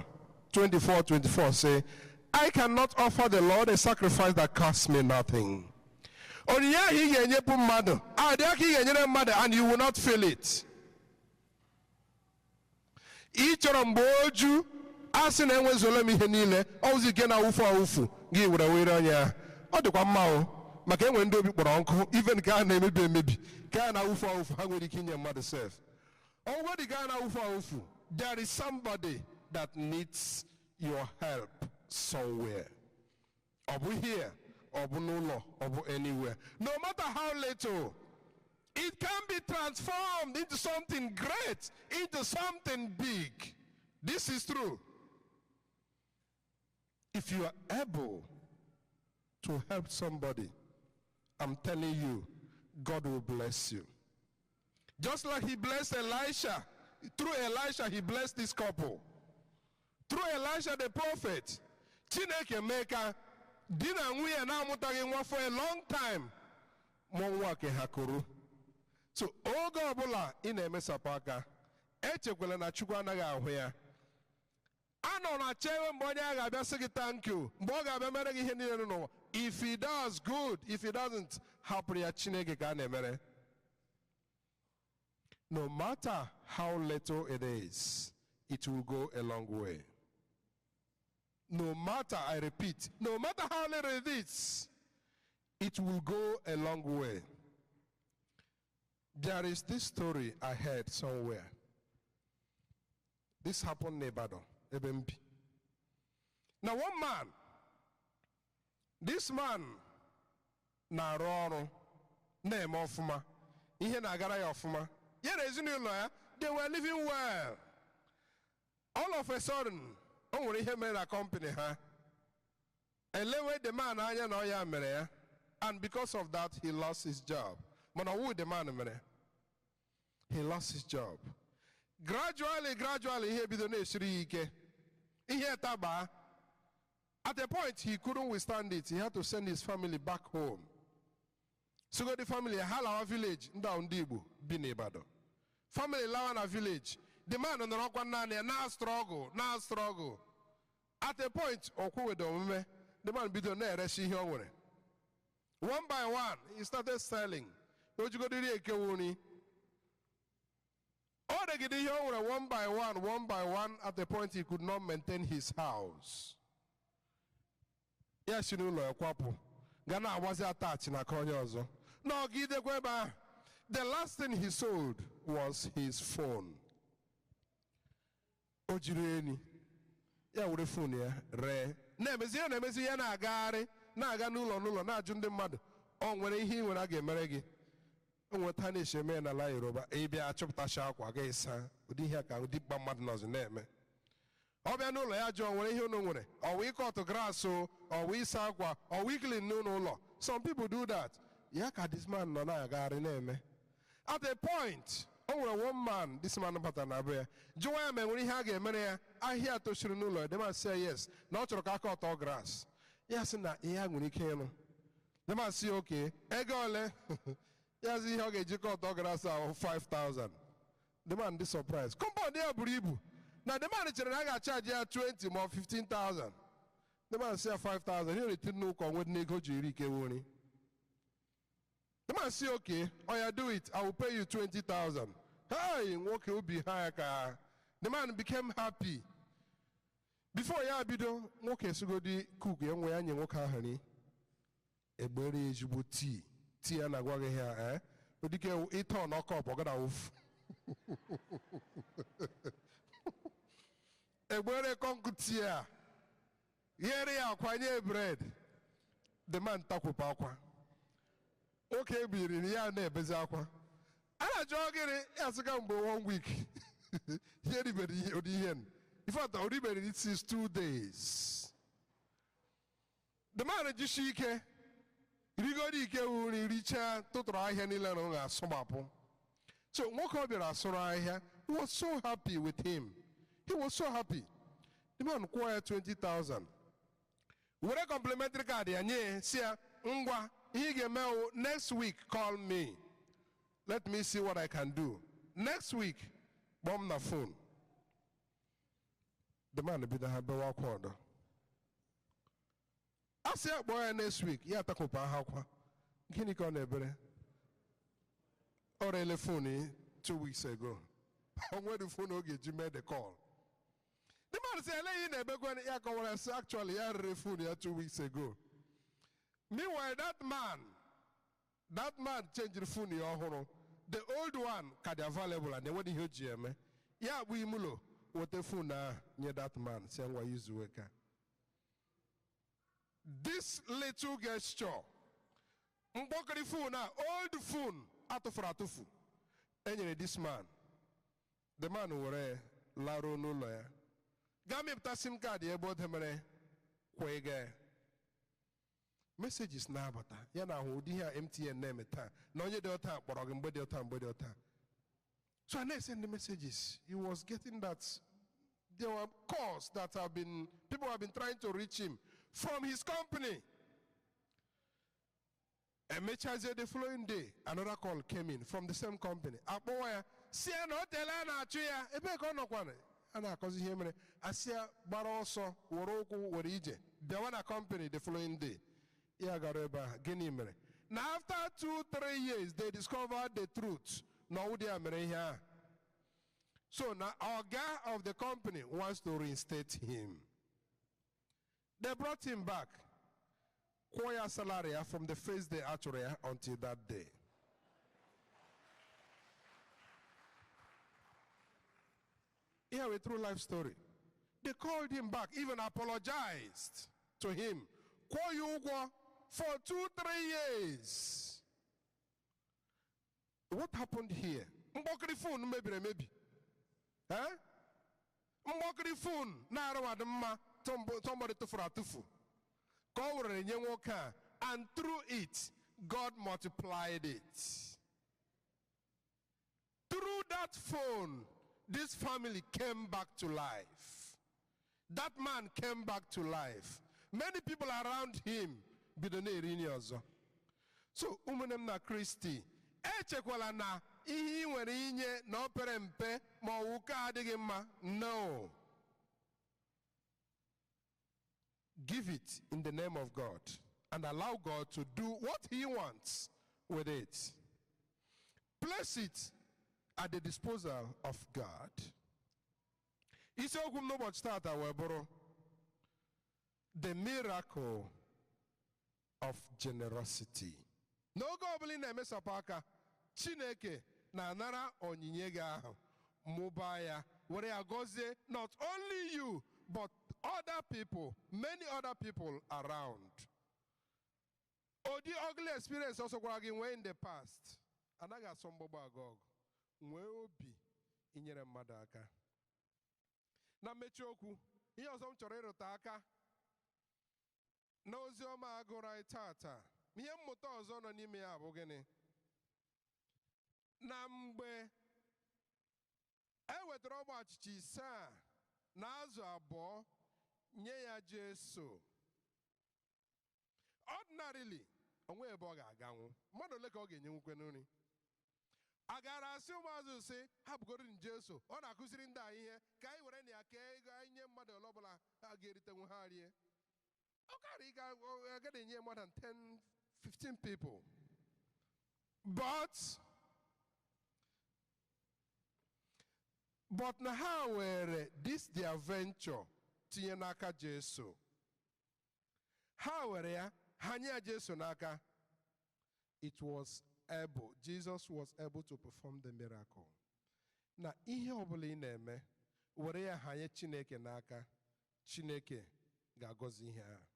24:24 say, I cannot offer the Lord a sacrifice that costs me nothing. Onyinye ahụ ị ga-enyepụ mmadụ, adị aka ị ga-enyere mmadụ, and you will not feel it. Ị chọrọ mgbe oju, a sị na enwezuola m ihe niile, ọwụzi ike na-awụfu awụfu, gị were were onye ahụ. Ọ dịkwa mma o, maka enwere ndị obi kpọrọ nkụ, even ka a na-emebi emebi, ka a na-awụfu awụfu, ha nwere ike inye mmadụ sef. Ọgwụgwọ dị ka a na-awụfu awụfu, there is somebody that needs your help somewhere. Ọ bụ here, ọ bụ n'ụlọ, ọ bụ anywhere. No matter how little, it can be transformed into something great, into something big. This is true. If you are able to help somebody, I'm telling you, God will bless you. Just like he blessed Elisha. Through Elisha, he blessed this couple. Through Elisha the prophet, Chineke mee ka di na nwunye na-amụtaghị nwa for a long time, mụọ nwa ke ha kụrụ. So oge ọbụla ị na-emesapụ aka, echekwala na Chukwu anaghị ahụ ya. A nọ na chewe mgbe onye agha abịa sị gị thank you, mgbe ọ ga-abịa mere gị ihe niile n'ụwa. If he does, good. If he doesn't, hapụrụ ya Chineke ka a na-emere. No matter how little it is, it will go a long way. No matter, I repeat, no matter how little it is, it will go a long way. There is this story I heard somewhere. This happened in Ibadan, Ebembi. Now one man, this man na-arụ ọrụ Na-eme ọfụma. Ihe na-agara ya ọfụma. Ya na ezinụlọ ya, they were living well. All of a sudden, o nwere ihe mere na company ha. Elewe the man anya na ọ ya mere ya. And because of that, he lost his job. Mana ọwụ the man mere. He lost his job. Gradually, gradually, ihe bido na-esiri ya ike. Ihe taba. At a point, he couldn't withstand it. He had to send his family back home. So go the family, ha lawa village, ndị ahụ ndị Igbo bi n'Ibadan. Family lawa na village. The man nọrọkwa naanị ya na struggle, na struggle. At a point, o kwuwedo omume, the man bido na-eresi ihe o nwere. One by one, he started selling. O jigodiri ekewu nri. O regide ihe o nwere one by one, one by one, at a point he could not maintain his house. Ya si n'ụlọ ya kwapụ, ga na-agbazi attach na aka onye ọzọ. Nọgidekwa ebe ahụ. The last thing he sold was his phone. O jiri enyi ya were phone ya ree. Na-emezi ya na-emezi ya na-agagharị na-aga n'ụlọ n'ụlọ na-ajụ ndị mmadụ ọ nwere ihe ị nwere a ga-emere gị. O nweta na-esi eme ya n'ala Yoruba, ị bịa achọpụtacha akwa ga ịsa ụdị ihe a ka ụdị mkpa mmadụ nọzi na-eme. Ọ bịa n'ụlọ ya jụọ nwere ihe unu nwere, ọ wụ ịkọtụ grass o, ọ wụ ịsa akwa, ọ wụ iclean n'ụlọ ụlọ. Some people do that. Ya ka this man nọ na-agagharị na-eme. At a point, o nwere one man, this man batara na be ya, jụwa ya ma enwere ihe a ga-emere ya, ahịhịa tochiri n'ụlọ ya. The man sị yes, na ọ chọrọ ka aka ọtọ grass. Ya sị na ihe a nwere ike ịrụ. The man sị okay, ego ole? Ya sị ihe ọ ga-eji kọtọ grass ahụ 5,000. The man dị surprised. Compound ya buru ibu. Na the man chere na a ga-achaji ya 20 ma ọ 15,000. The man sị ya 5,000. Ihe na-eti n'ụka onwe dị n'ego ji eri ike nri. The man sị okay, oya do it, I will pay you 20,000. Hey, nwoke obi ha ya ka. The man became happy. Before ya bido, nwoke esigodi cook ya nwe ya nye nwoke ahụ nri. Egbere ya ezigbo tii. Tii ya na-agwa gị ya, eh? Odike ịtọ n'ọkọpụ, ọ gada wụfu. Egbere kọnkụ tii a. Ghere ya akwa nye bread. The man takwụpụ akwa. Nwoke ebiri ya na-ebezi akwa. A na-ajụ gịnị ya sị ka mgbe one week. Ihe ribere ụdị ihe. In fact, o ribere it since 2 days. The man jishi ike. Rigoro ike nri richaa tụtụrụ ahịa niile na ọ ga-asụgbapụ. So nwoke ọ bịara asụrụ ahịa, he was so happy with him. He was so happy. The man kwụọ ya 20,000. Were complimentary card ya nye si ya ngwa ihe ị ga-eme wụ next week call me. Let me see what I can do. Next week, kpọọ m na phone. The man bido ha bewa akwa ọdọ. A sị ya kpọọ ya next week, ya atakwụpụ aha akwa. Gịnị ka ọ na-ebere? Ọ rele phone 2 weeks ago. O nwere phone ọ ga-eji mee the call. The man sị ele ihe na-ebekwa ya kọwara sị actually ya rere phone ya 2 weeks ago. Meanwhile, that man changed phone ya ọhụrụ. The old one ka dị available and enweghị ihe o ji eme. Ya bụ ime ụlọ weta phone ahụ nye that man sị ngwa yuzuwe ka. This little gesture, mkpọkịrị phone a, old phone atụfuru atụfu, enyere this man. The man were laruo n'ụlọ ya. Gaa mịpụta SIM card ya ebe o demere kwa ego ya. Messages na-abata ya na ahụ ụdị ihe a MTN na-eme taa na onye dị ọta kpọrọ gị mgbe dị ọta mgbe dị ọta. So I na-send the messages. He was getting that there were calls that have been, people have been trying to reach him from his company. Emechazie the following day, another call came in from the same company. Akpọwa ya, si ya na o teela a na-achụ ya, ebee ka ọ nọkwana? A na-akọzi ihe mere. Asị ya gbara ọsọ, were ụkwụ, were ije. Bịawa na company the following day. Ya gara ebe ahụ, gịnị mere? Na after 2-3 years, they discovered the truth. Na ọwụ dị ya mere ihe ahụ. So now, oga of the company wants to reinstate him. They brought him back. Kwụọ ya salary ya from the first day achụrụ ya until that day. Here a true life story. They called him back, even apologized to him. Kwụọ ya ụgwọ for 2-3 years. What happened here? Mkpọkịrị phone mebiri emebi. Eh? Mkpọkịrị phone na-arụwadị mma somebody tụfuru atụfu. Ka ọ were nye nwoke a, and through it, God multiplied it. Through that phone, this family came back to life. That man came back to life. Many people around him bido na-eri nri ọzọ. So, ụmụnne m na Kristi, echekwala na ihe ị nwere inye na o pere mpe ma ọ wụ ka adịghị mma. No. Give it in the name of God and allow God to do what he wants with it. Place it at the disposal of God. Isiokwu m n'ụbọchị tata wee bụrụ the miracle of generosity. N'oge ọbụla ị na-emesapụ aka, Chineke na-anara onyinye gị ahụ, mụbaa ya, were ya gọzie not only you but other people, many other people around. Ụdị ugly experience ọsọ gwara gị nwee in the past, anaghị asọ mgbọgbọ agụ ọgụ. Nwee obi inyere mmadụ aka. Na mmechi okwu, ihe ọzọ m chọrọ ịrụta aka n'ozi ọma agụrụ anyị tata, ihe mmụta ọzọ nọ n'ime ya bụ gịnị? Na mgbe e wetara ọgba achịcha ise a na azụ abụọ nye ya Jesu, ordinarily onwe ebe ọ ga-aganwu, mmadụ ole ka ọ ga-enyenwukwe nri? A gara asị ụmụazụ sị ha bugoro Jesu, ọ na-akụziri ndị a ihe ka anyị were na ya kee ego anyị nye mmadụ ole ọbụla ha ga-eritenwu ha rie. Ọ karị ịga agaghị enye more than 10, 15 people. But na ha were this their venture tinye n'aka Jesu. Ha were ya ha nye ya Jesu n'aka. It was able. Jesus was able to perform the miracle. Na ihe ọbụla ị na-eme, were ya hanye Chineke n'aka. Chineke ga-agọzi ihe ahụ.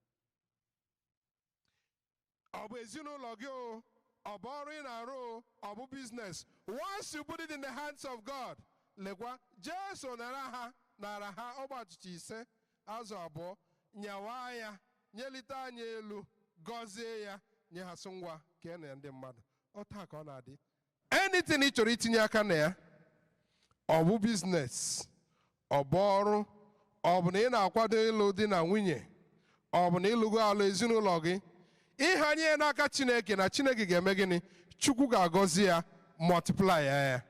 Ọ bụ ezinụlọ gị o, ọ bụ ọrụ ị na-arụ o, ọ bụ business. Once you put it in the hands of God, lekwa Jesu nara ha ọgba achịcha ise, azụ abụọ, nyawa ya, nyelite anya elu, gọzie ya, nye ha sị ngwa kee na ndị mmadụ. Ọ taa ka ọ na-adị. Anything ị chọrọ itinye aka na ya, ọ bụ business, ọ bụ ọrụ, ọ bụ na ị na-akwado ịlụ di na nwunye, ọ bụ na ịlụgo alụ ezinụlọ gị, ịhanye ya n'aka Chineke na Chineke ga-eme gịnị? Chukwu ga-agọzi ya, multiply ya.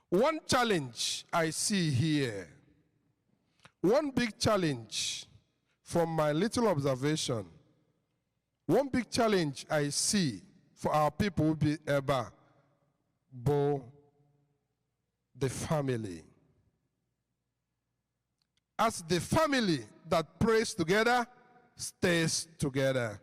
One challenge I see here, one big challenge from my little observation, one big challenge I see for our people bi ebe a bụ the family. As the family that prays together stays together.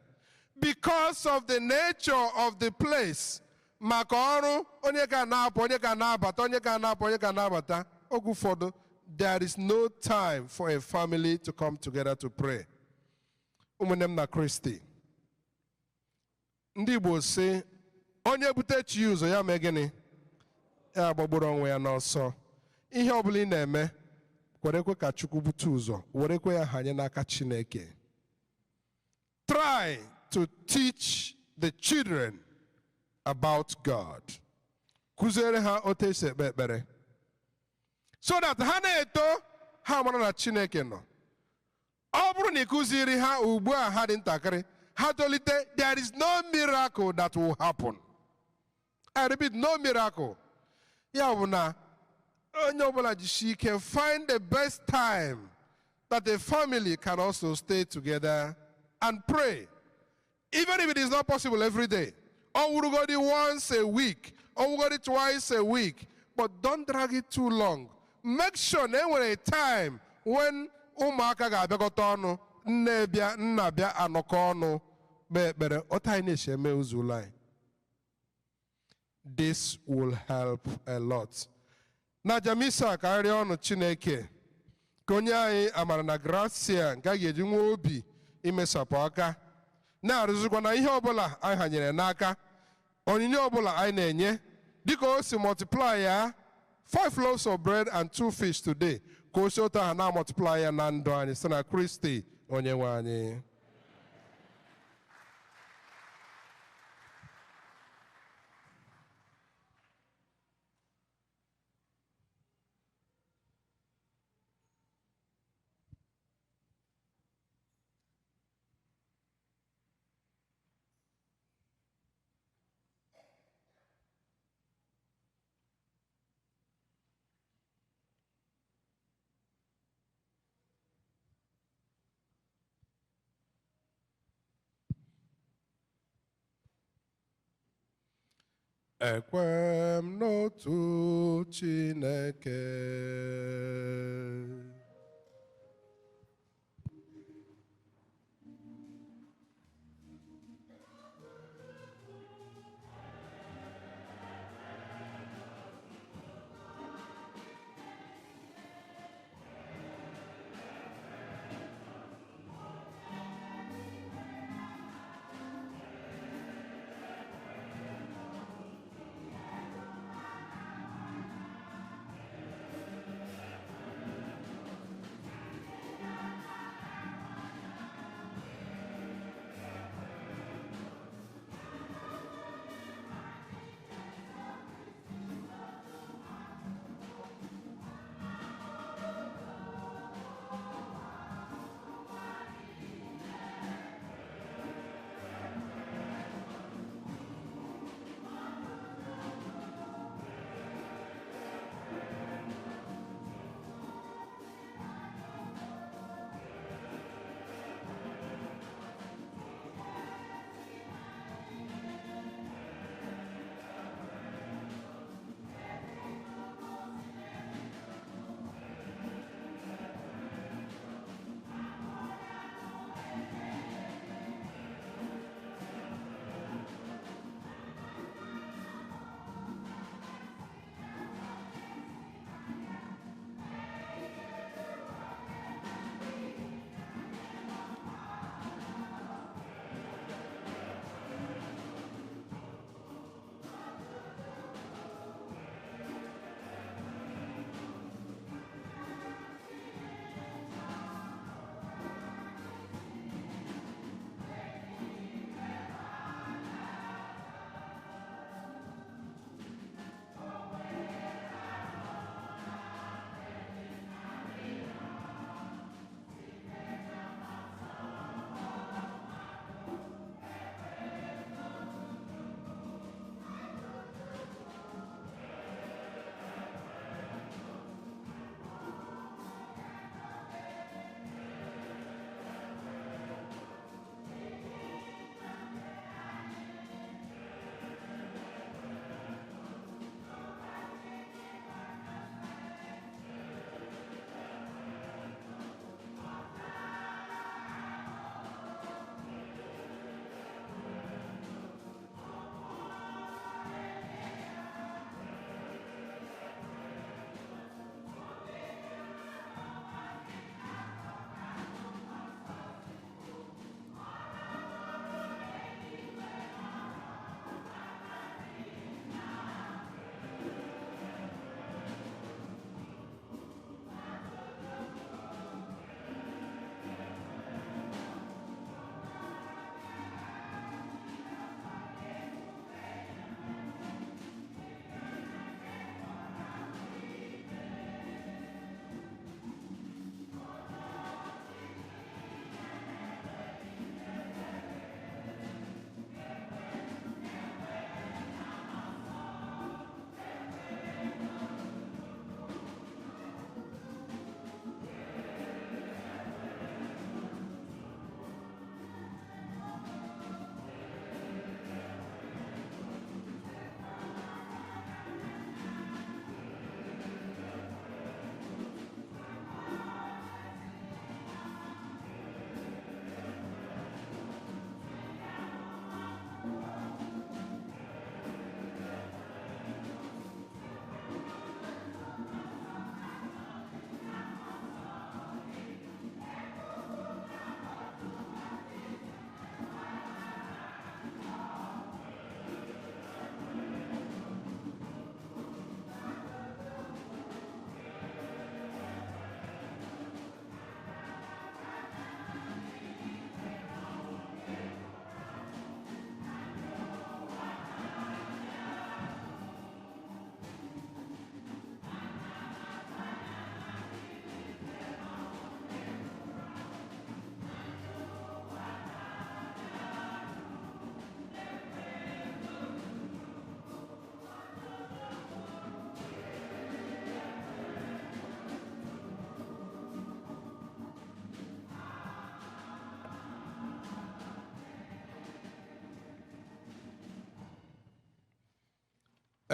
Because of the nature of the place, maka ọrụ onye ka na-apụ, onye ka na-abata, onye ka na-apụ, onye ka na-abata, oge ụfọdụ, there is no time for a family to come together to pray. Ụmụnne m na Kristi, ndị Igbo sị, onye bute chi ụzọ ya mee gịnị? Ya gbagburu onwe ya n'ọsọ. Ihe ọbụla ị na-eme, kwerekwe ka Chukwu bute ụzọ, werekwe ya hanye n'aka Chineke. Try to teach the children about God. Kụziere ha otu esi ekpe ekpere. So that ha na-eto, ha mara na Chineke nọ. Ọ bụrụ na ị kụziri ha ugbu a ha dị ntakịrị, ha tolite, there is no miracle that will happen. I repeat, no miracle. Ya bụ na onye ọbụla jisie ike find the best time that a family can also stay together and pray. Even if it is not possible every day. Or wurugodi once a week, or wurugodi twice a week. But don't drag it too long. Make sure na enwere a time when ụmụaka ga-abịakọta ọnụ, nne bịa, nna bịa, anọkọ ọnụ, kpee ekpere. Otu anyị na-esi eme ụzọ ụlọ anyị. This will help a lot. Na Jamisa ka arịọ ọnụ Chineke ka onye anyị amara na gracia nke a ga-eji nwee obi imesapụ aka, na-arụzikwa na ihe ọbụla anyị hanyere n'aka. Onyinye ọbụla anyị na-enye, dịka o si multiply ya 5 loaves of bread and 2 fish today, ka o si otu ahụ na-amultiply ya na ndụ anyị site na Kristi onye nwe anyị. Ekwe m n'otu Chineke.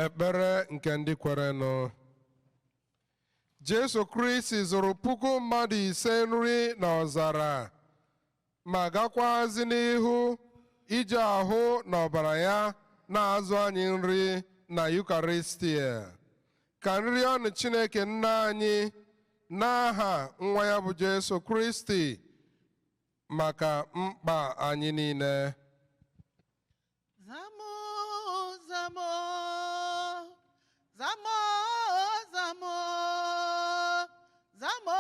Ekpere nke ndị kwerenụ. Jesu Kristi zụrụ 5,000 nri n'ọzara ma gakwazi n'ihu iji ahụ na ọbara ya na-azụ anyị nri na Yukaristia. Ka nri ọnụ Chineke nna anyị n'aha nwa ya bụ Jesu Kristi maka mkpa anyị niile. Zamo, zamo, zamo, zamo, zamo,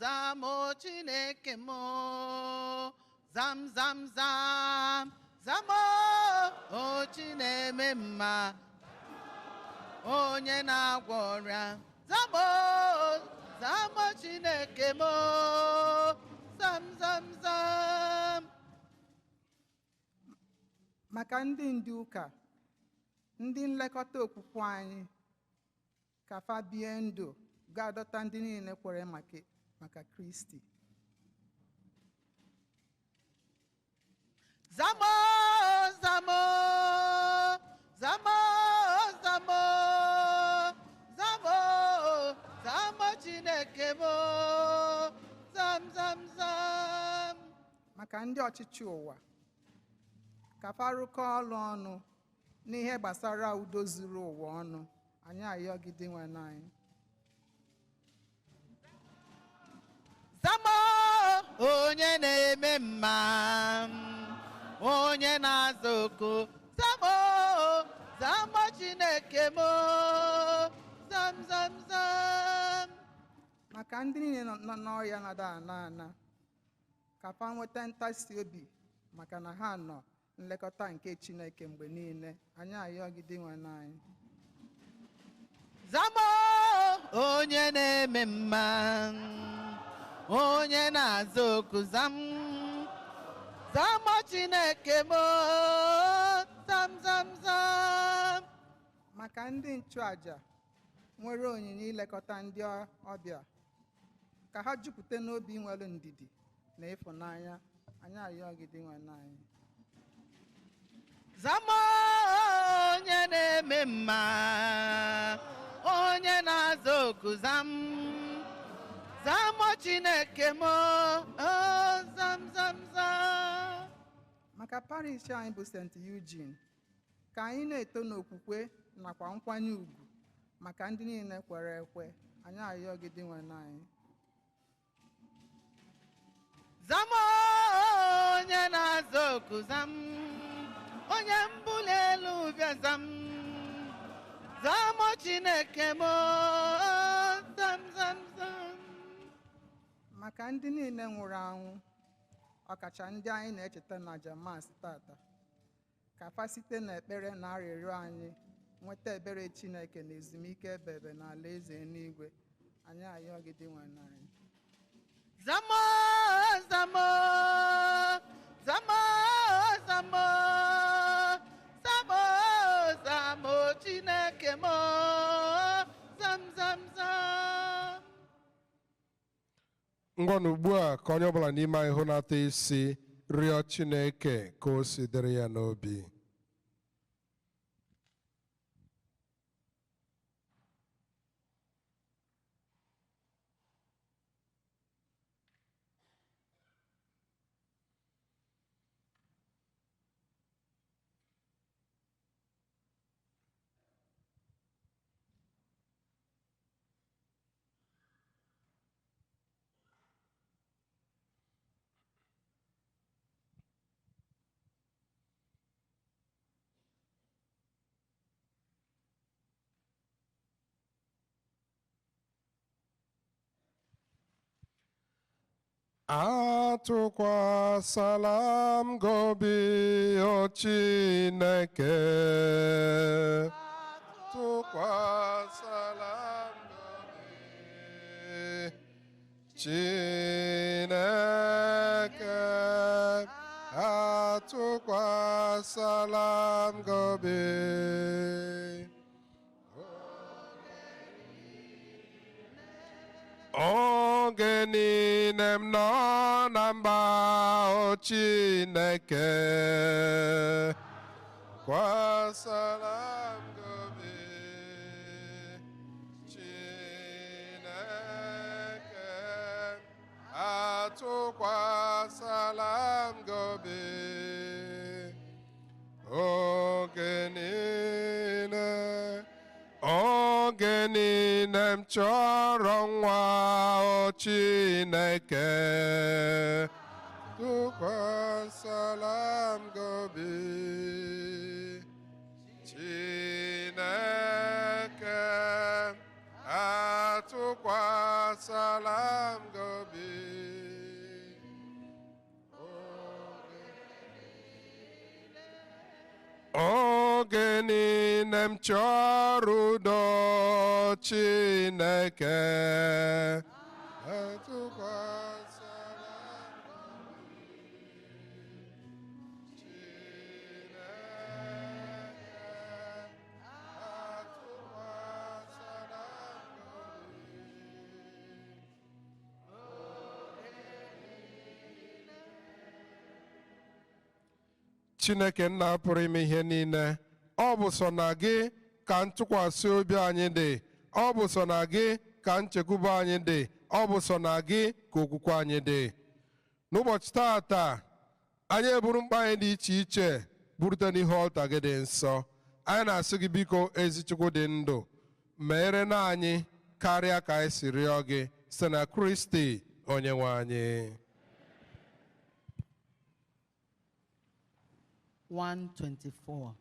zamo, Chineke mo. Zam, zam, zam, zamo, o Chineme mma, onye na-agwọ ọrịa. Zamo, zamo, Chineke mo. Zam, zam, zam. Maka ndị ndu ụka, ndị nlekọta okwukwe anyị, ka fa bie ndụ ga-adọta ndị niile kwere maka Kristi. Zamo, zamo, zamo, zamo, zamo, zamo, Chineke mo. Zam, zam, zam. Maka ndị ọchịchị ụwa, ka fa rụkọọ ọrụ ọnụ n'ihe gbasara udo zuru ụwa ọnụ, anyị ayọ gị Dinwenụ anyị. Zamo, onye na-eme mma, onye na-aza oku. Zamo, zamo, Chineke mo. Zam, zam, zam. Maka ndị niile nọ n'ọrịa na-ada ana ana, ka fa nweta ntasi obi maka na ha nọ nlekọta nke Chineke mgbe niile, anyị ayọ gị Dinwenụ anyị. Zamo, onye na-eme mma, onye na-aza oku. Zam, zamo, Chineke mo. Zam, zam, zam. Maka ndị nchụaja nwere onyinye ilekọta ndị ọbịa, ka ha jupụta n'obi nwere ndidi na ịfụnanya, anyị ayọ gị Dinwenụ anyị. Zamo, onye na-eme mma, onye na-aza oku. Zam, zamo, Chineke mo. Zam, zam, zam. Maka parish anyị bụ St. Eugene, ka anyị na-eto n'okwukwe nakwa nkwanye ùgwù maka ndị niile kwere ekwe, anyị ayọ gị Dinwenụ anyị. Zamo, onye na-aza oku. Zam, onye mbuli elu bịa. Zam, zamo, Chineke mo. Zam, zam, zam. Maka ndị niile nwụrụ anwụ, ọkacha ndị anyị na-echeta na Jamas tata, ka fa site n'ekpere na arịrịọ anyị nweta ebere Chineke na ezumike ebebe na alaeze eluigwe, anyị ayọ gị Dinwenụ anyị. Zamo, zamo, zamo, zamo, zamo, zamo, Chineke mo. Zam, zam, zam. Ngwanụ ugbu a ka onye ọbụla n'ime anyị hụnata isi rịọ Chineke ka o si dịrị ya n'obi. Atụkwasala m gị obi, o Chineke. Atụkwasala m gị obi, Chineke. Atụkwasala m gị obi. Oge niile m nọ na mba, o Chineke, kwasara m gị obi. Atụkwasịla m gị obi. Oge niile, oge niile m chọrọ nwa, o Chineke, tụkwasịla m gị obi. Chineke, atụkwasịla m gị obi. Oge niile m chọrọ udo, Chineke, atụkwasịla m obi. Chineke, atụkwasịla m obi. Chineke nna pụrụ ime ihe niile, ọ bụ sọ na gị ka ntụkwasị obi anyị dị, ọ bụ sọ na gị ka nchekwube anyị dị, ọ bụ sọ na gị ka okwukwe anyị dị. N'ụbọchị taata, anyị eburu mkpa anyị dị iche iche burute n'ihu ọlta gị dị nsọ. Anyị na-asị gị, biko, ezi Chukwu dị ndụ, meere na anyị karịa ka anyị si rịọ gị, site na Kristi onye nwe anyị. 124.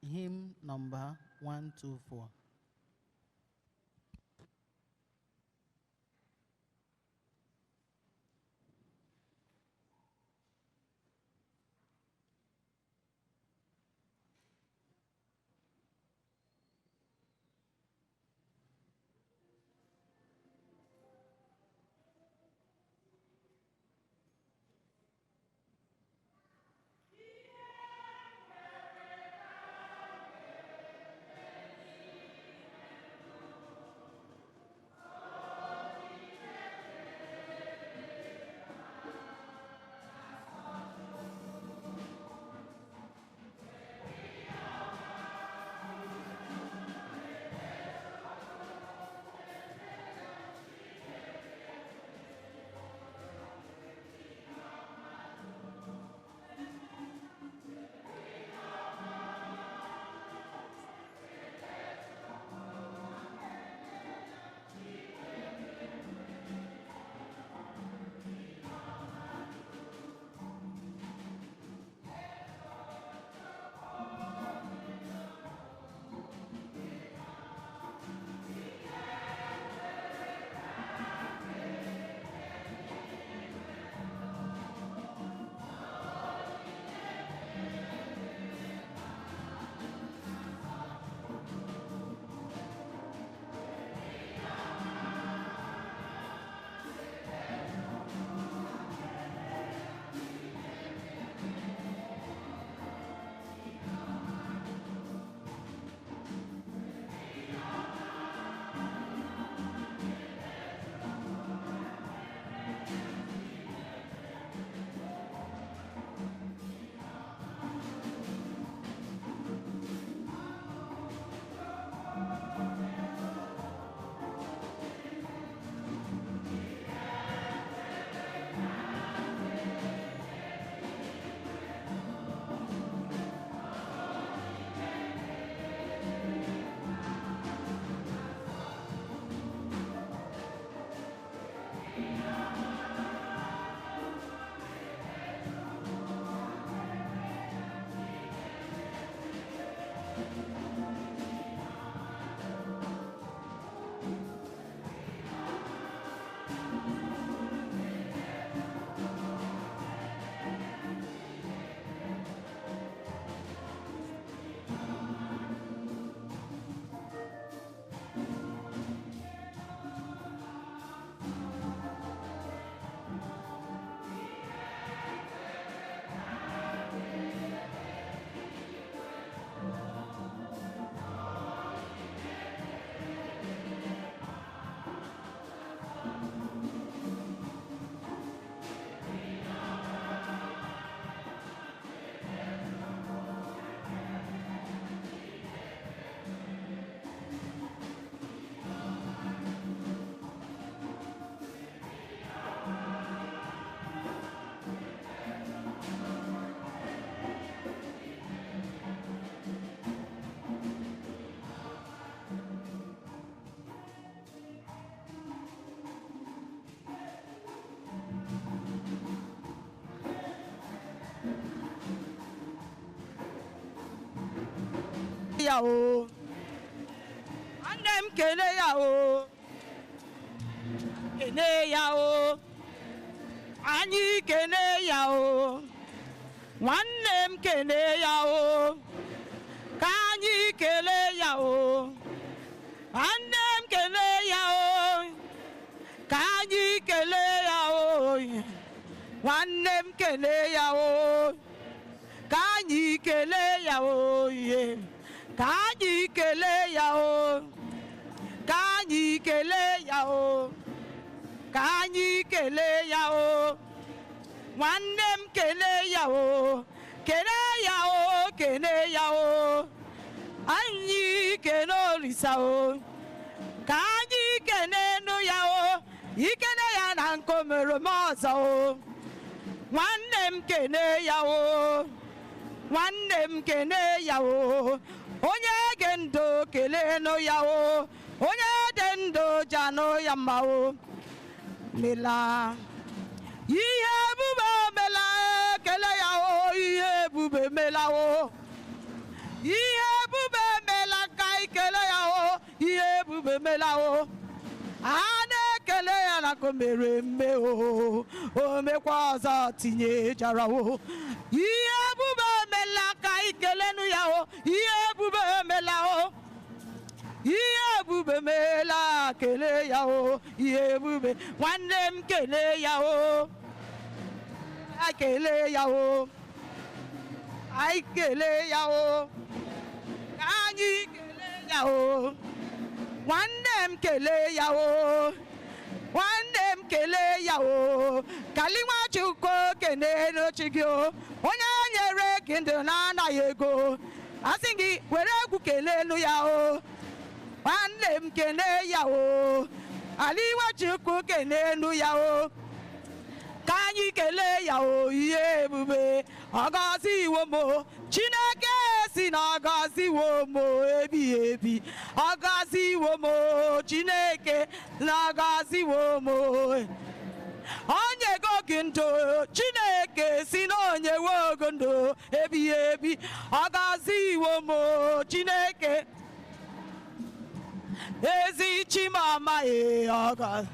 Hymn number 124. ya o. Nwanne m kene ya o. Kene ya o. Anyị kene ya o. Nwanne m kene ya o. Ka anyị kelee ya o. Nwanne m kene ya o. Ka anyị kelee ya o. Nwanne m kelee ya o. Ka anyị kelee ya o. Ka anyị kelee ya o. Ka anyị kelee ya o. Ka anyị kelee ya o. Nwanne m kelee ya o. Kelee ya o, kelee ya o. Anyị kene Olisa o. Ka anyị kenenu ya o. Ikene ya na nkomerome ọzọ o. Nwanne m kene ya o. Nwanne m kene ya o. Onye ge ndụ kelenu ya o. Onye dị ndụ janụ ya mma o. Mela. Ihe ebube mela, kele ya o. Ihe ebube mela o. Ihe ebube mela ka ikele ya o. Ihe ebube mela o. A na-ekele ya na ka o mere mme o. O mekwa ọzọ tinye jara o. Ihe ebube mela ka ikelenu ya o. Ihe ebube mela o. Ihe ebube mela, kele ya o. Ihe ebube, nwanne m kele ya o. A kele ya o. Anyị kele ya o. Ka anyị kele ya o. Nwanne m kele ya o. Nwanne m kele ya o. Kali Nwachukwu kene n'ochi gị o. Onye nyere gị ndụ na-anaghị ego. Asị gị were egwu kelenu ya o. Nwanne m kene ya o. Ali Nwachukwu kenenu ya o. Ka anyị kelee ya o. Ihe ebube ọgọziwo m o. Chineke si na ọgọziwo m o ebighị ebi. Ọgọziwo m o. Chineke na ọgọziwo m o. Onye go gị ndụ, Chineke si na onye nwe ogo ndụ ebighị ebi. Ọgọziwo m o. Chineke ezi Chimama e ọgọzi.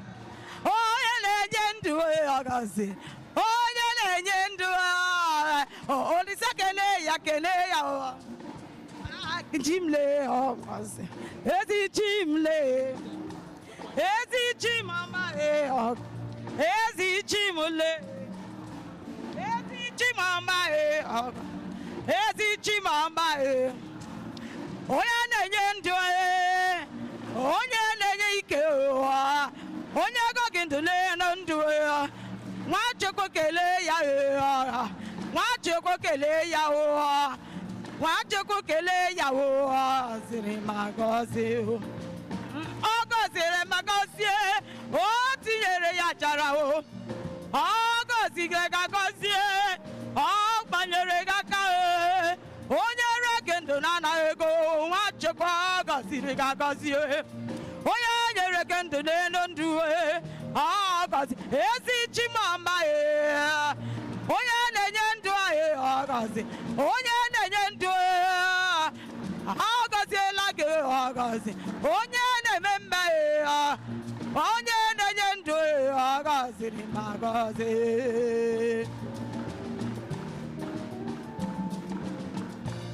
Onye na-enye ndụ e ọgọzi. Onye na-enye ndụ Olisa kene ya, kene ya o. Chimle ọgọzi. Ezi Chimle. Ezi Chimama e ọgọzi. Ezi Chimle. Ezi Chimama e ọgọzi. Ezi Chimama e. Onye na-enye ndụ e. Onye na-enye ike ụwa. Onye ego gị ndụ na ndụ ya. Nwachukwu kelee ya ụwa. Nwachukwu kelee ya ụwa. Nwachukwu kelee ya ụwa. Ziri ma gọzie o. Ọ gọziri ma gọzie. O tinyere ya chara o. Ọ gọziri ga gọzie. Ọ gbanyere gị aka e. Onye re gị ndụ na-anaghị ego. Nwachukwu ọ gọziri ga gọzie. Onye nyere gị ndụ n'elu ndụ e. Ọ gọzi ezi Chimama e. Onye na-enye ndụ e ọ gọzi. Onye na-enye ndụ e. Ọ gọziela gị ọ gọzi. Onye na-eme mma e. Onye na-enye ndụ e ọ gọziri ma gọzie.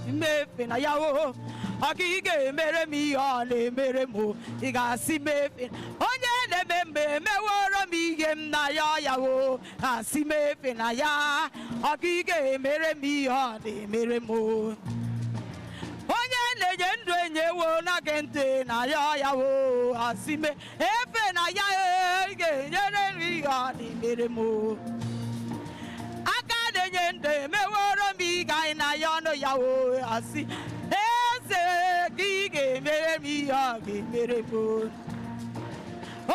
Mmefe na ya o. Ọ ka ị ga-emere m ihe ọ na-emere m o. Ị ga-asị mefe. Onye na-eme mgbe emeworo m ihe m na ya ya o. Asị mefe na ya. Ọ ka ị ga-emere m ihe ọ na-emere m o. Onye na-enye ndụ enyewo na gị ntị na ya ya o. Asị me efe na ya e. Ị ga-enyere m ihe ọ na-emere m o. Aka na-enye ndụ emeworo m ihe anyị na ya ọnụ ya o. Asị eze ka ị ga-emere m ihe ọ ga-emere m o.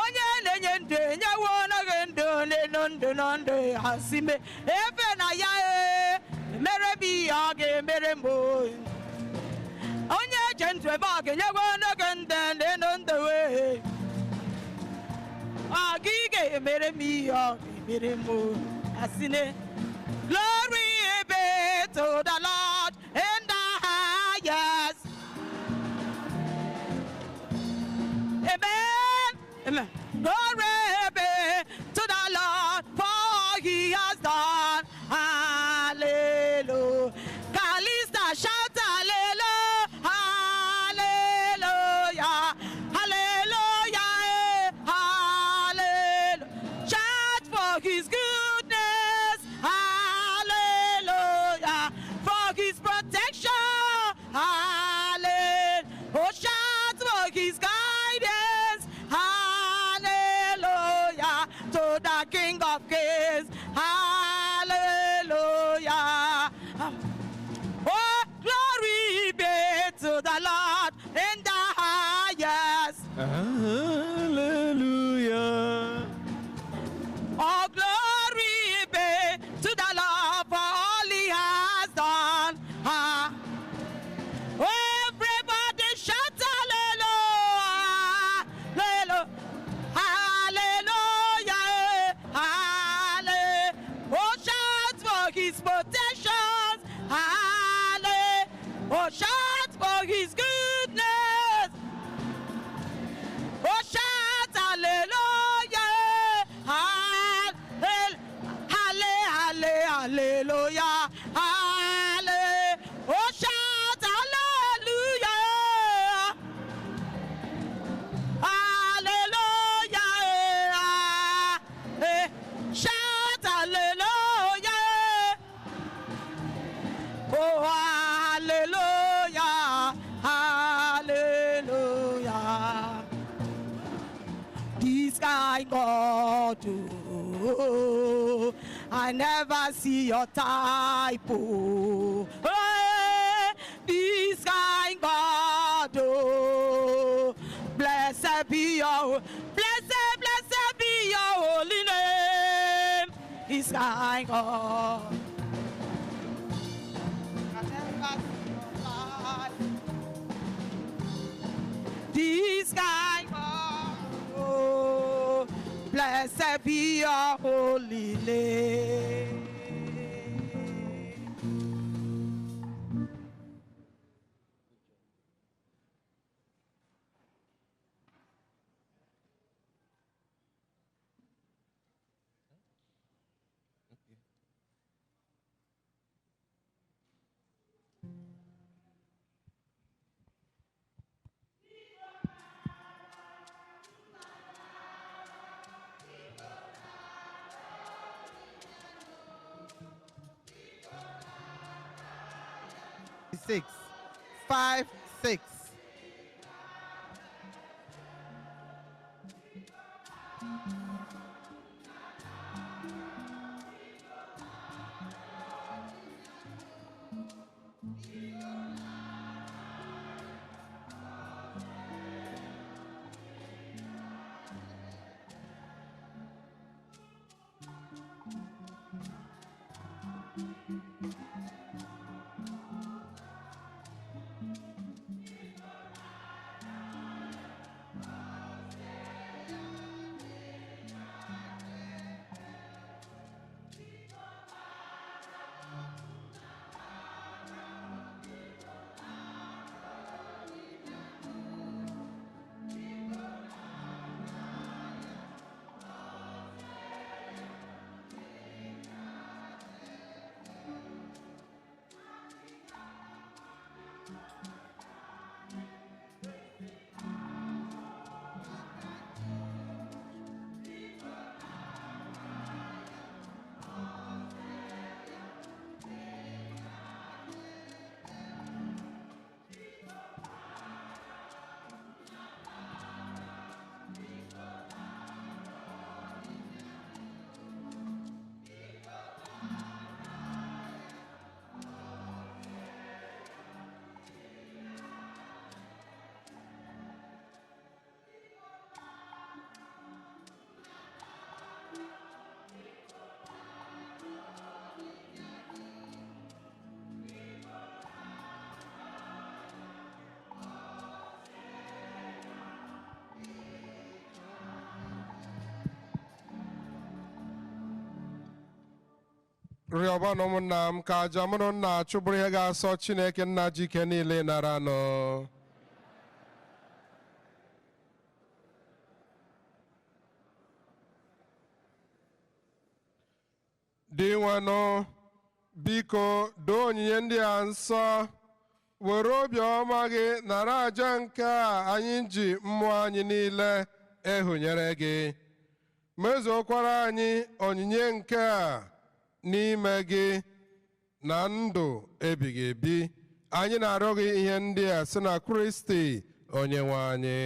Onye na-enye ndụ enyewo gị ndụ n'elu ndụ na ndụ. Asị me efe na ya e. Mere m ihe ọ ga-emere m o. Onye eche ndụ ebe ọ ga-enyewo gị ndụ n'elu ndụ e. Ọ gị ga-emere m ihe ọ ga-emere m o. Asị ne Glory be to the Lord in the highest. Oh, glory be to the Lord in the highest. Hallelujah. Oh, glory be to the Lord for all he has done. Ah. Everybody shout hallelujah, hallelujah, hallelujah, hallelujah. Oh, shout for his protections, hallelujah. Oh, shout for his goodness. Oh, shout hallelujah, hallelujah, hallelujah, hallelujah. Oh, shout hallelujah, hallelujah, shout hallelujah. Oh, hallelujah, hallelujah. This kind God, oh, I never see your type. Oh, hey, this kind God, oh, blessed be your, blessed, blessed be your holy name. This kind God. I never see your type. This kind God, oh, blessed be your holy name. 6, 5, 6. Rịọbanụ ụmụnna m ka aja mụrụ nna chụbụrụ ihe ga-asọ Chineke nna ji ike niile nara nụ. Dinwenụ, biko doo onyinye ndị a nsọ, were obiọma gị nara aja nke a anyị ji mmụọ anyị niile ehunyere gị. Mezuokwara anyị onyinye nke a n'ime gị na ndụ ebighị ebi. Anyị na-arịọ gị ihe ndị a sị na Kristi Onyenwe anyị.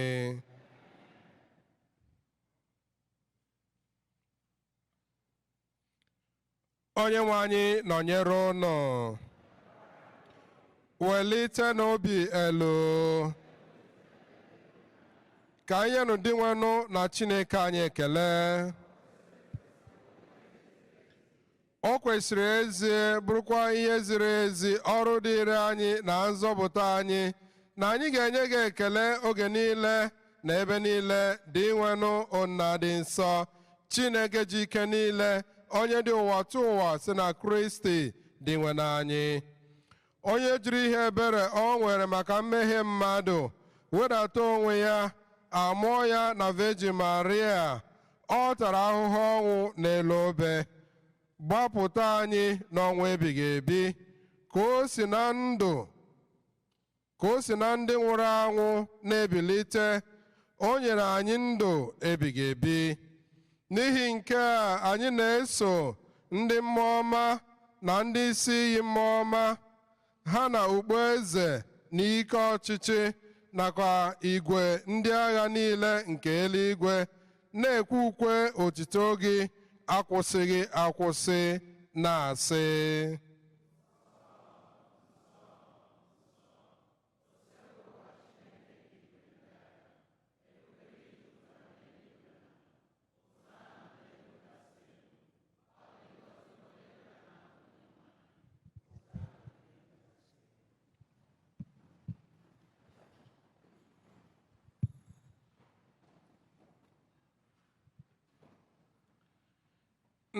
Onyenwe anyị nọnyere ụnụ. Welite n'obi elu. Ka anyị nyenụ Dinwenụ na Chineke anyị ekele. O kwesịrị ezie, bụrụkwa ihe ziri ezi, ọrụ dịịrị anyị na nzọpụta anyị, na anyị ga-enye gị ekele oge niile na ebe niile, Dinwenụ nna dị nsọ, Chineke ji ike niile, onye dị ụwa tụ ụwa, si na Kristi Dinwenụ anyị, onye jiri ihe ebere o nwere maka mmehie mmadụ wedata onwe ya, amụọ ya na Virgin Maria. Ọ tara ahụhụ ọnwụ n'elu obe, gbapụta anyị n'ọnwụ ebighị ebi, ka o si na ndụ, ka o si na ndị nwụrụ anwụ na-ebilite, o nyere anyị ndụ ebighị ebi. N'ihi nke a, anyị na-eso ndị mmụọ ọma na ndị isi iyi mmụọ ọma ha na okpueze na ike ọchịchị nakwa igwe ndị agha niile nke eluigwe na-ekwe ukwe otito gị akwụsịghị akwụsị, na-asị: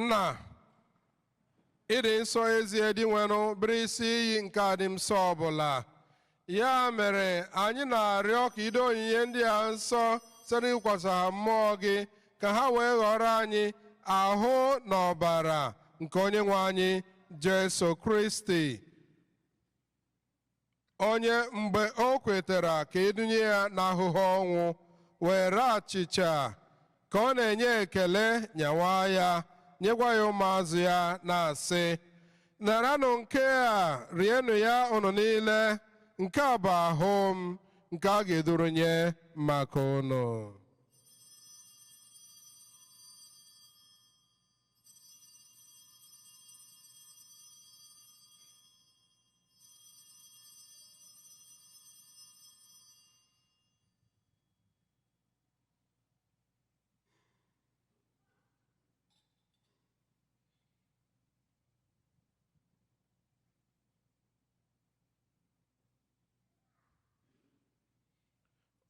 Nna, ịdị nsọ ezie, Dinwenụ, bụrụ isi iyi nke adị nsọ ọbụla. Ya mere anyị na-arịọ ka ido onyinye ndị a nsọ site n'ịkwasa ha mmụọ gị, ka ha wee ghọrọ anyị ahụ na ọbara nke onye nwe anyị Jesu Kristi, onye mgbe o kwetara ka edunye ya n'ahụhụ ọnwụ, were achịcha, ka ọ na-enye ekele, nyawa ya, nyekwa ya ụmụazụ ya, na-asị: "Naranụ nke a, rienụ ya unu niile. Nke a bụ ahụ m nke a ga-eduru nye maka unu."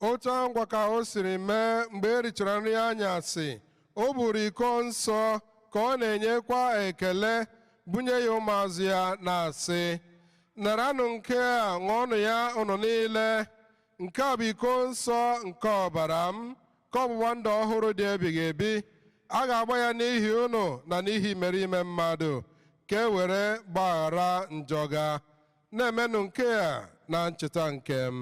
Otu ahụ ngwa ka o siri mee, mgbe e richara nri anyasị, o buru iko nsọ, ka ọ na-enyekwa ekele, bunye ya ụmụazụ ya, na-asị: "Naranụ nke a, ṅụọnụ ya unu niile. Nke a bụ iko nsọ nke ọbara m, ka ọgbụgba ndụ ọhụrụ dị ebighị ebi. A ga-agba ya n'ihi unu na n'ihi imerime mmadụ, ka e were gbaghara njọ ga. Na-emenụ nke a na ncheta nke m."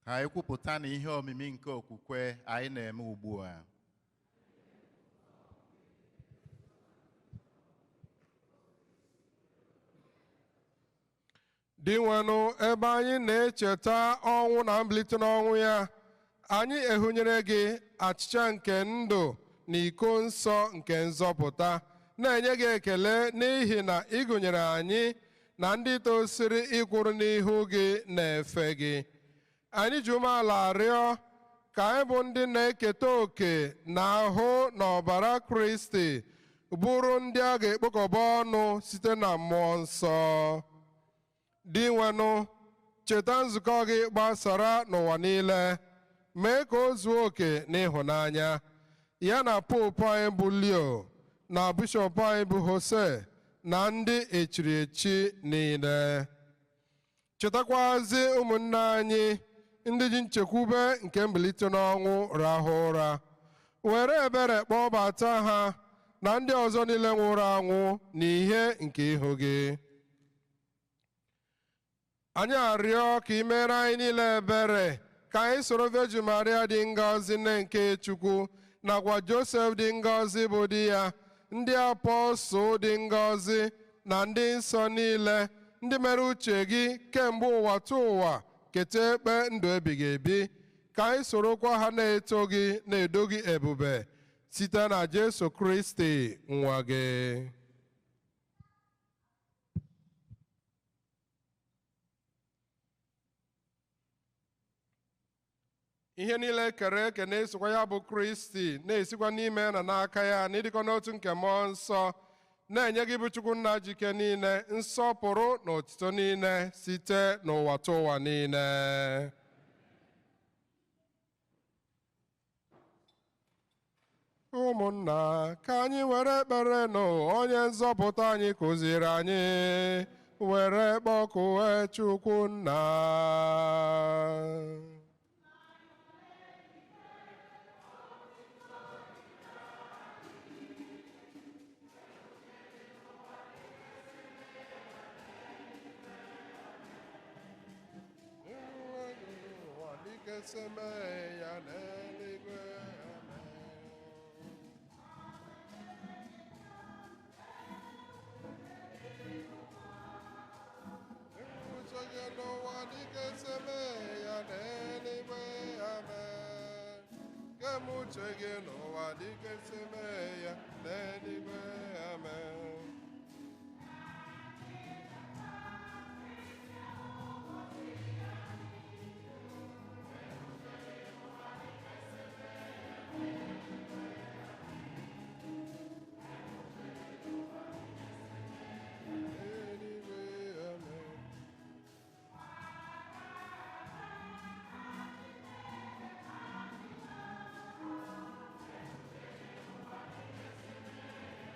Ka anyị kwupụta na ihe omimi nke okwukwe anyị na-eme ugbu a. Dinwenụ, ebe anyị na-echeta ọnwụ na mbilite n'ọnwụ ya, anyị ehunyere gị achịcha nke ndụ na iko nsọ nke nzọpụta, na-enye gị ekele n'ihi na ị gụnyere anyị na ndị tosiri ịkwụrụ n'ihu gị na-efe gị. Anyị ji umeala arịọ ka anyị bụ ndị na-eketa òkè na ahụ na ọbara Kristi bụrụ ndị a ga-ekpokọba ọnụ site na mmụọ nsọ. Dinwenụ, cheta nzukọ gị gbasara n'ụwa niile, mee ka o zuo oke n'ịhụnanya ya na Popu anyị bụ Leo, na Bishọp anyị bụ Jose, na ndị echiri echi niile. Chetakwazi ụmụnne anyị ndị ji nchekwube nke mbilite n'ọnwụ rahụ ụra, were ebere kpọbata ha na ndị ọzọ niile nwụrụ anwụ n'ihe nke ihu gị. Anyị arịọ ka ị mere anyị niile ebere. Ka anyị soro Virgin Maria dị ngọzi, nne nke Chukwu, nakwa Josef dị ngọzi bụ di ya, ndị apọstụl dị ngọzi na ndị nsọ niile, ndị mere uche gị kemgbe ụwa tụ ụwa, keta ekpe ndụ ebighị ebi. Ka anyị sorokwa ha na-eto gị, na-edo gị ebube site na Jesu Kristi nwa gị. Ihe niile kere eke na-esokwa ya bụ Kristi, na-esikwa n'ime na n'aka ya n'ịdịkọ n'otu nke mmụọ nsọ, na-enye gị bụ Chukwu nna jike niile nsọpụrụ na otuto niile site n'ụwa tụ ụwa niile. Ụmụnna, ka anyị were ekpere nụ onye nzọpụta anyị kụziri anyị, were kpọkue Chukwu nna. Ya n'eluigwe, amen. Uche gị n'ụwa dịka esi eme ya n'eluigwe, amen. Kem uche gị n'ụwa dịka esi eme ya n'eluigwe, amen. N'eluigwe, amen.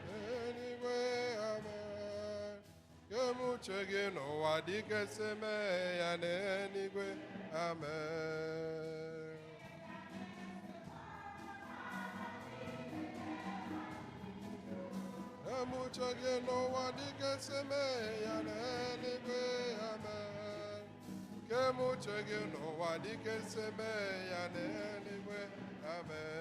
N'eluigwe, amen. Kem uche gị n'ụwa dịka esi eme ya n'eluigwe, amen. Kem uche gị n'ụwa dịka esi eme ya n'eluigwe, amen. Kem uche gị n'ụwa dịka esi eme ya n'eluigwe, amen.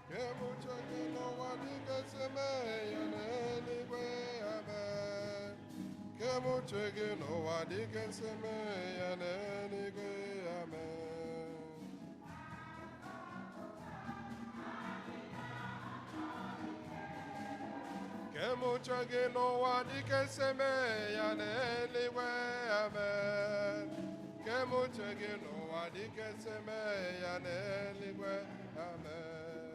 Kem uche gị n'ụwa dịka esi eme ya n'eluigwe, amen. Kem uche gị n'ụwa dịka esi eme ya n'eluigwe, amen. Kem uche gị n'ụwa dịka esi eme ya n'eluigwe, amen. Kem uche gị n'ụwa dịka esi eme ya n'eluigwe, amen.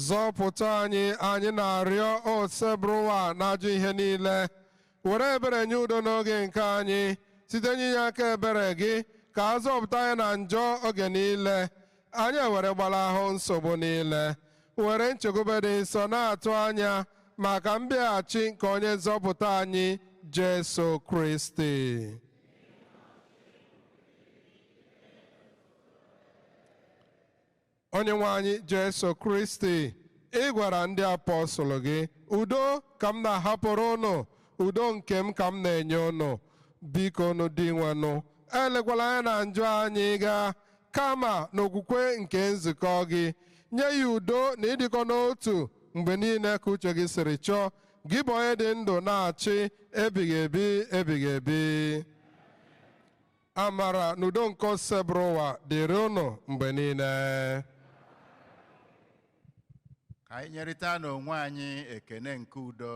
Zọpụta anyị, anyị na-arịọ Osebụrụwa n'ajọ ihe niile. Were ebere nye udo n'oge nke anyị, site n'inye aka ebere gị, ka a zọpụta anyị na njọ oge niile. Anyị ewere gbalahụ nsogbu niile, were nchekwube dị nsọ na-atụ anya maka mbịaghachi nke onye nzọpụta anyị, Jesu Kristi. Onye nwe anyị Jesu Kristi, ị gwara ndị apọstụl gị, udo ka m na-ahapụrụ unu, udo nke m ka m na-enye unu. Biko nụ dị nwenụ, elekwala anya na njọ anyị gaa, kama n'okwukwe nke nzukọ gị, nye ya udo na ịdịkọ n'otu mgbe niile ka uche gị siri chọọ, gị bụ onye dị ndụ na-achị ebighị ebi ebighị ebi. Amara na udo nke Osebụrụwa dịrị unu mgbe niile. Ka anyị nyerịta n'onwe anyị ekene nke udo.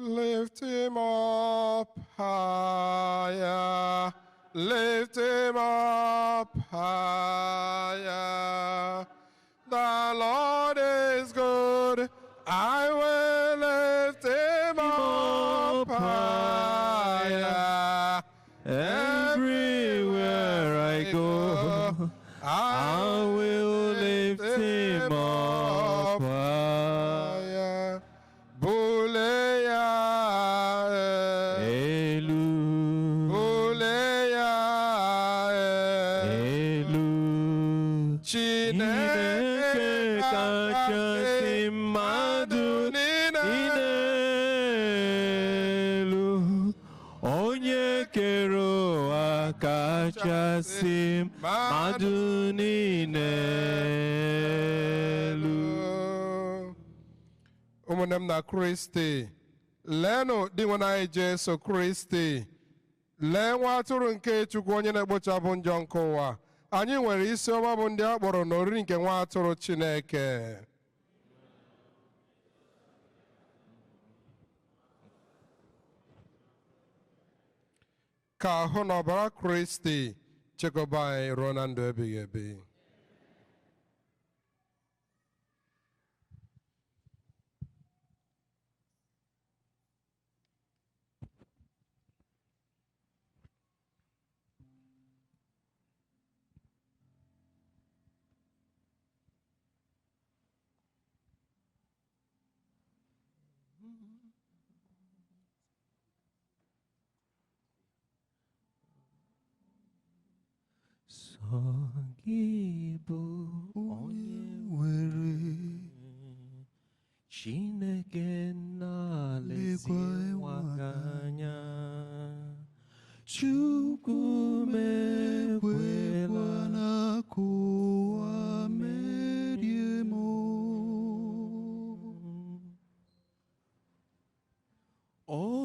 Lift him up higher, lift him up higher. The Lord is good, I will lift him up higher. Everywhere I go, I will lift him up higher. Bulie ya Elu, bulie ya elu. Chineke Chineke kachasị mmadụ niile elu, onye kere ụwa kachasị mmadụ niile elu. Ụmụnne m na Kristi, leenụ di nwe anyị Jesu Kristi, lee nwa atụrụ nke Chukwu onye na-ekpochapụ njọ nke ụwa. Anyị nwere isi ọma bụ ndị a kpọrọ n'oriri nke nwa atụrụ Chineke. Ka ahụ na ọbara Kristi chekwaba anyị ruo na ndụ ebighị ebi. Sọ gị bụ onye nwere Chineke na-alezi nwa gị anya. Chukwu m ekwela ka ụwa merie m.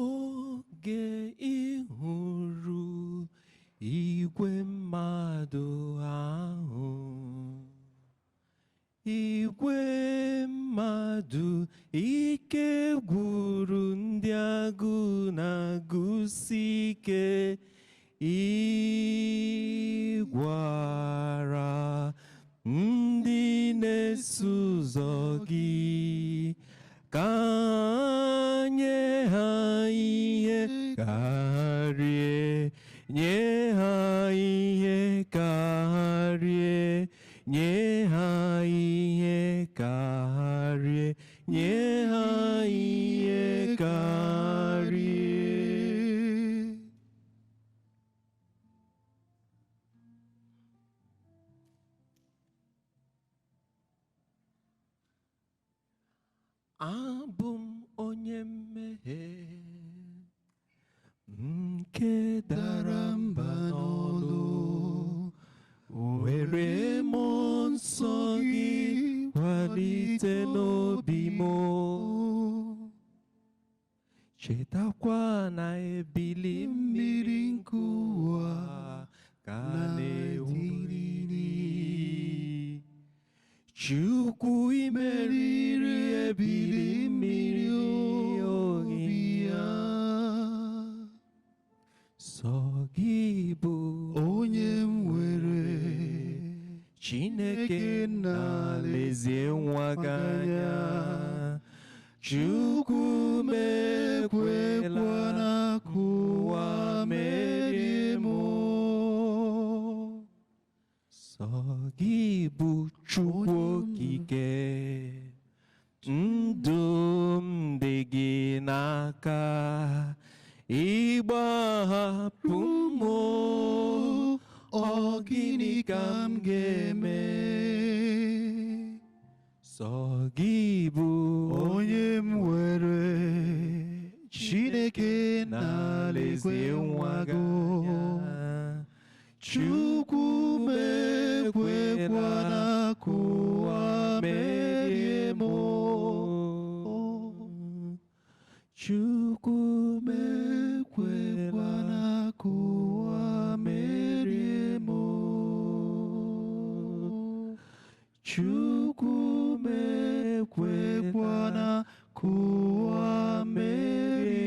Oge ị hụrụ igwe mmadụ ahụ, igwe mmadụ ike gwụrụ ndị agụụ na-agụsi ike, ị gwara ndị na-eso ụzọ gị ka nye ha ihe ka ha rie, nye ha ihe ka ha rie, nye ha ihe ka ha rie, nye ha ihe ka ha rie. Abụ m onye mmehie nke dara mba n'ọlụ, were mmụọ nsọ gị kwalite n'obi m. Chetakwa na ebili mmiri nke ụwa ka na-ewuriri. Chukwu imeriri ebili mmiri ohi ya. Sọ gị bụ Onye m nwere Chineke na-lezie nwa gị anya. Chukwu m ekwela ka ụwa merie m. Sọ gị bụ Chukwu okike, ndụ m dị gị n'aka, ịgbahapụ m, ọ gịnị ka m ga-eme? Sọ gị bụ onye m nwere Chineke na-lezie nwa gị anya. Chukwu m ekwekwana ka ụwa merie m. Chukwu m Ekwekwana ka ụwa merie m. Chukwu m Ekwekwana ka ụwa merie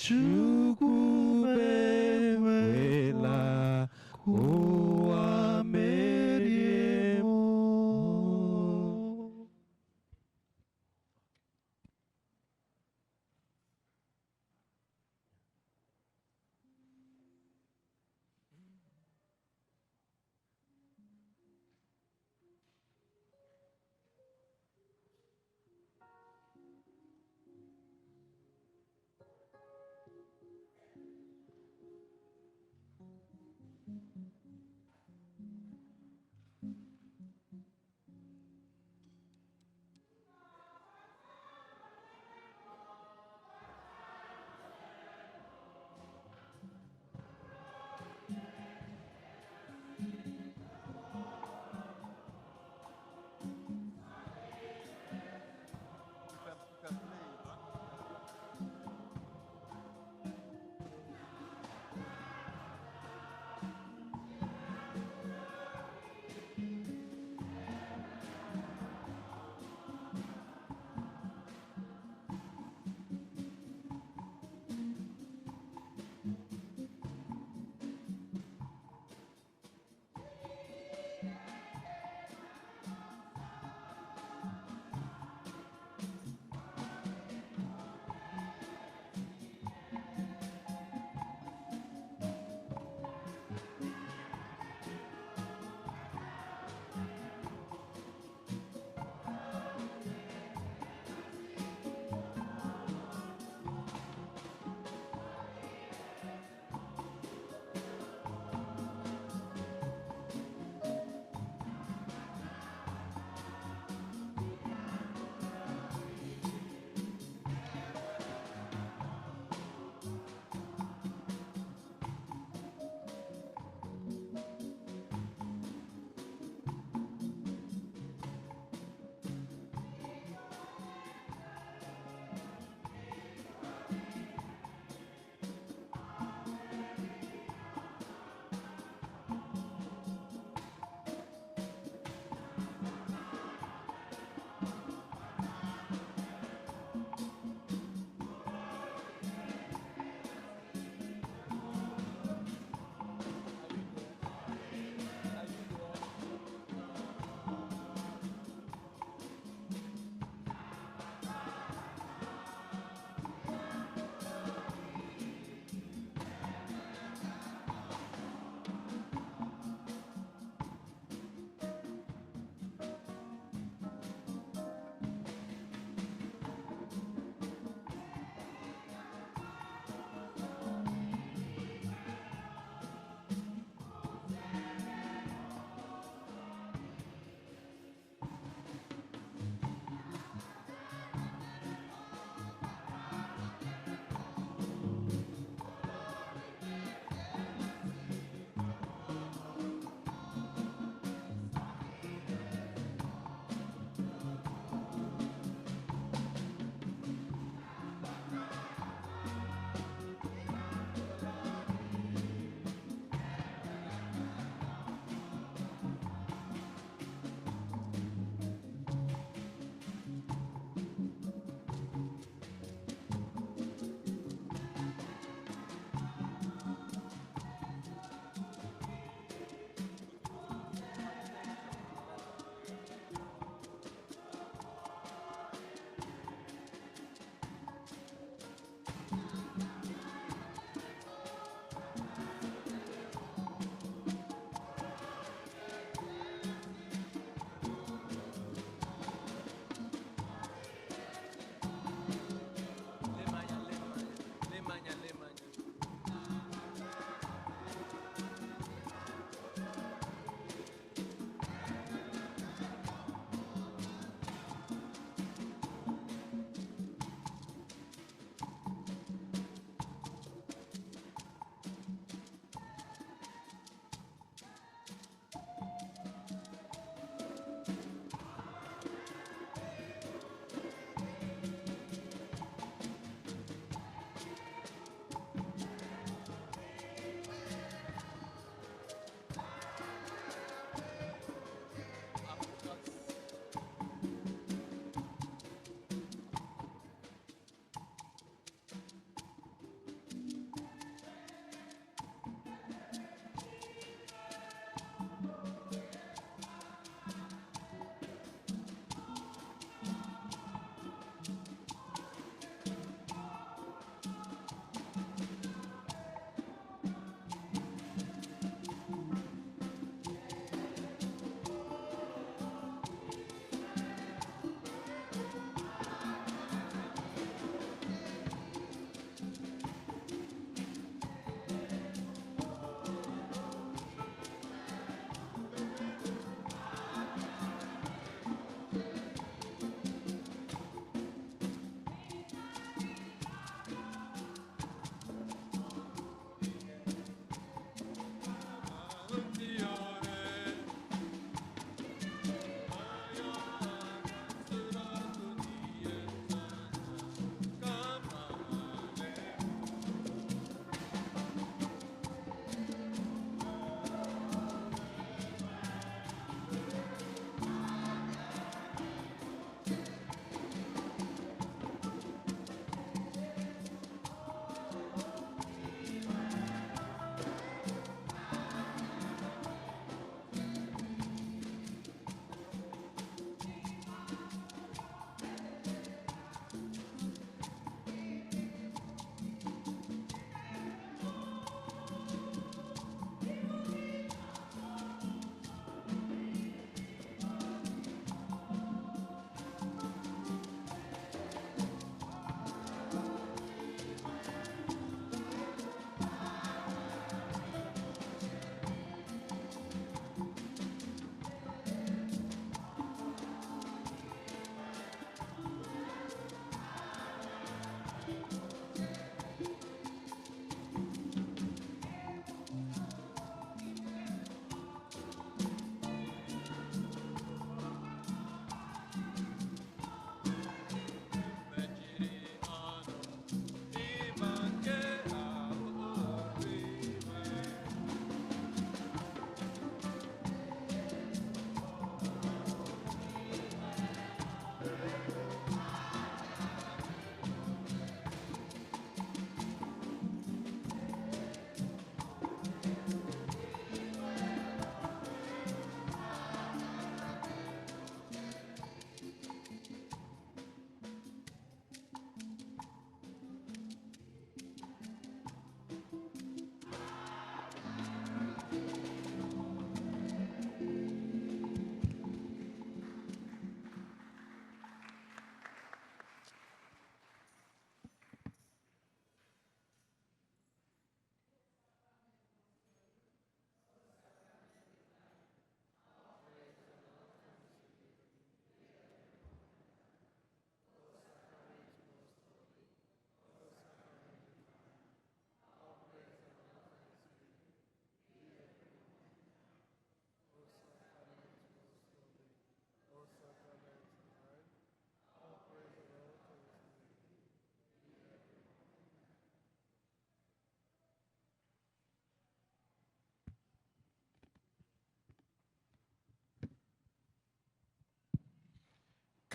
Chukwu ekwela ka ụwa merie m.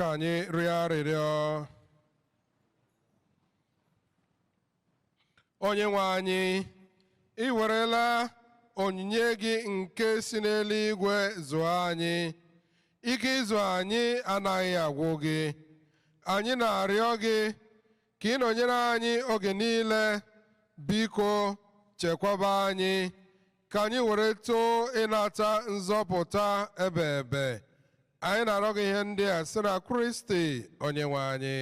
Ka anyị rịọ arịrịọ. Onye nwe anyị, ị werela onyinye gị nke si n'eluigwe zụọ anyị. Ike ịzụ anyị anaghị agwụ gị. Anyị na-arịọ gị ka ị nọnyere anyị oge niile. Biko chekwaba anyị ka anyị were too ịnata nzọpụta ebe ebe. Anyị na-arịọ gị ihe ndị a site na Kristi onye nwe anyị.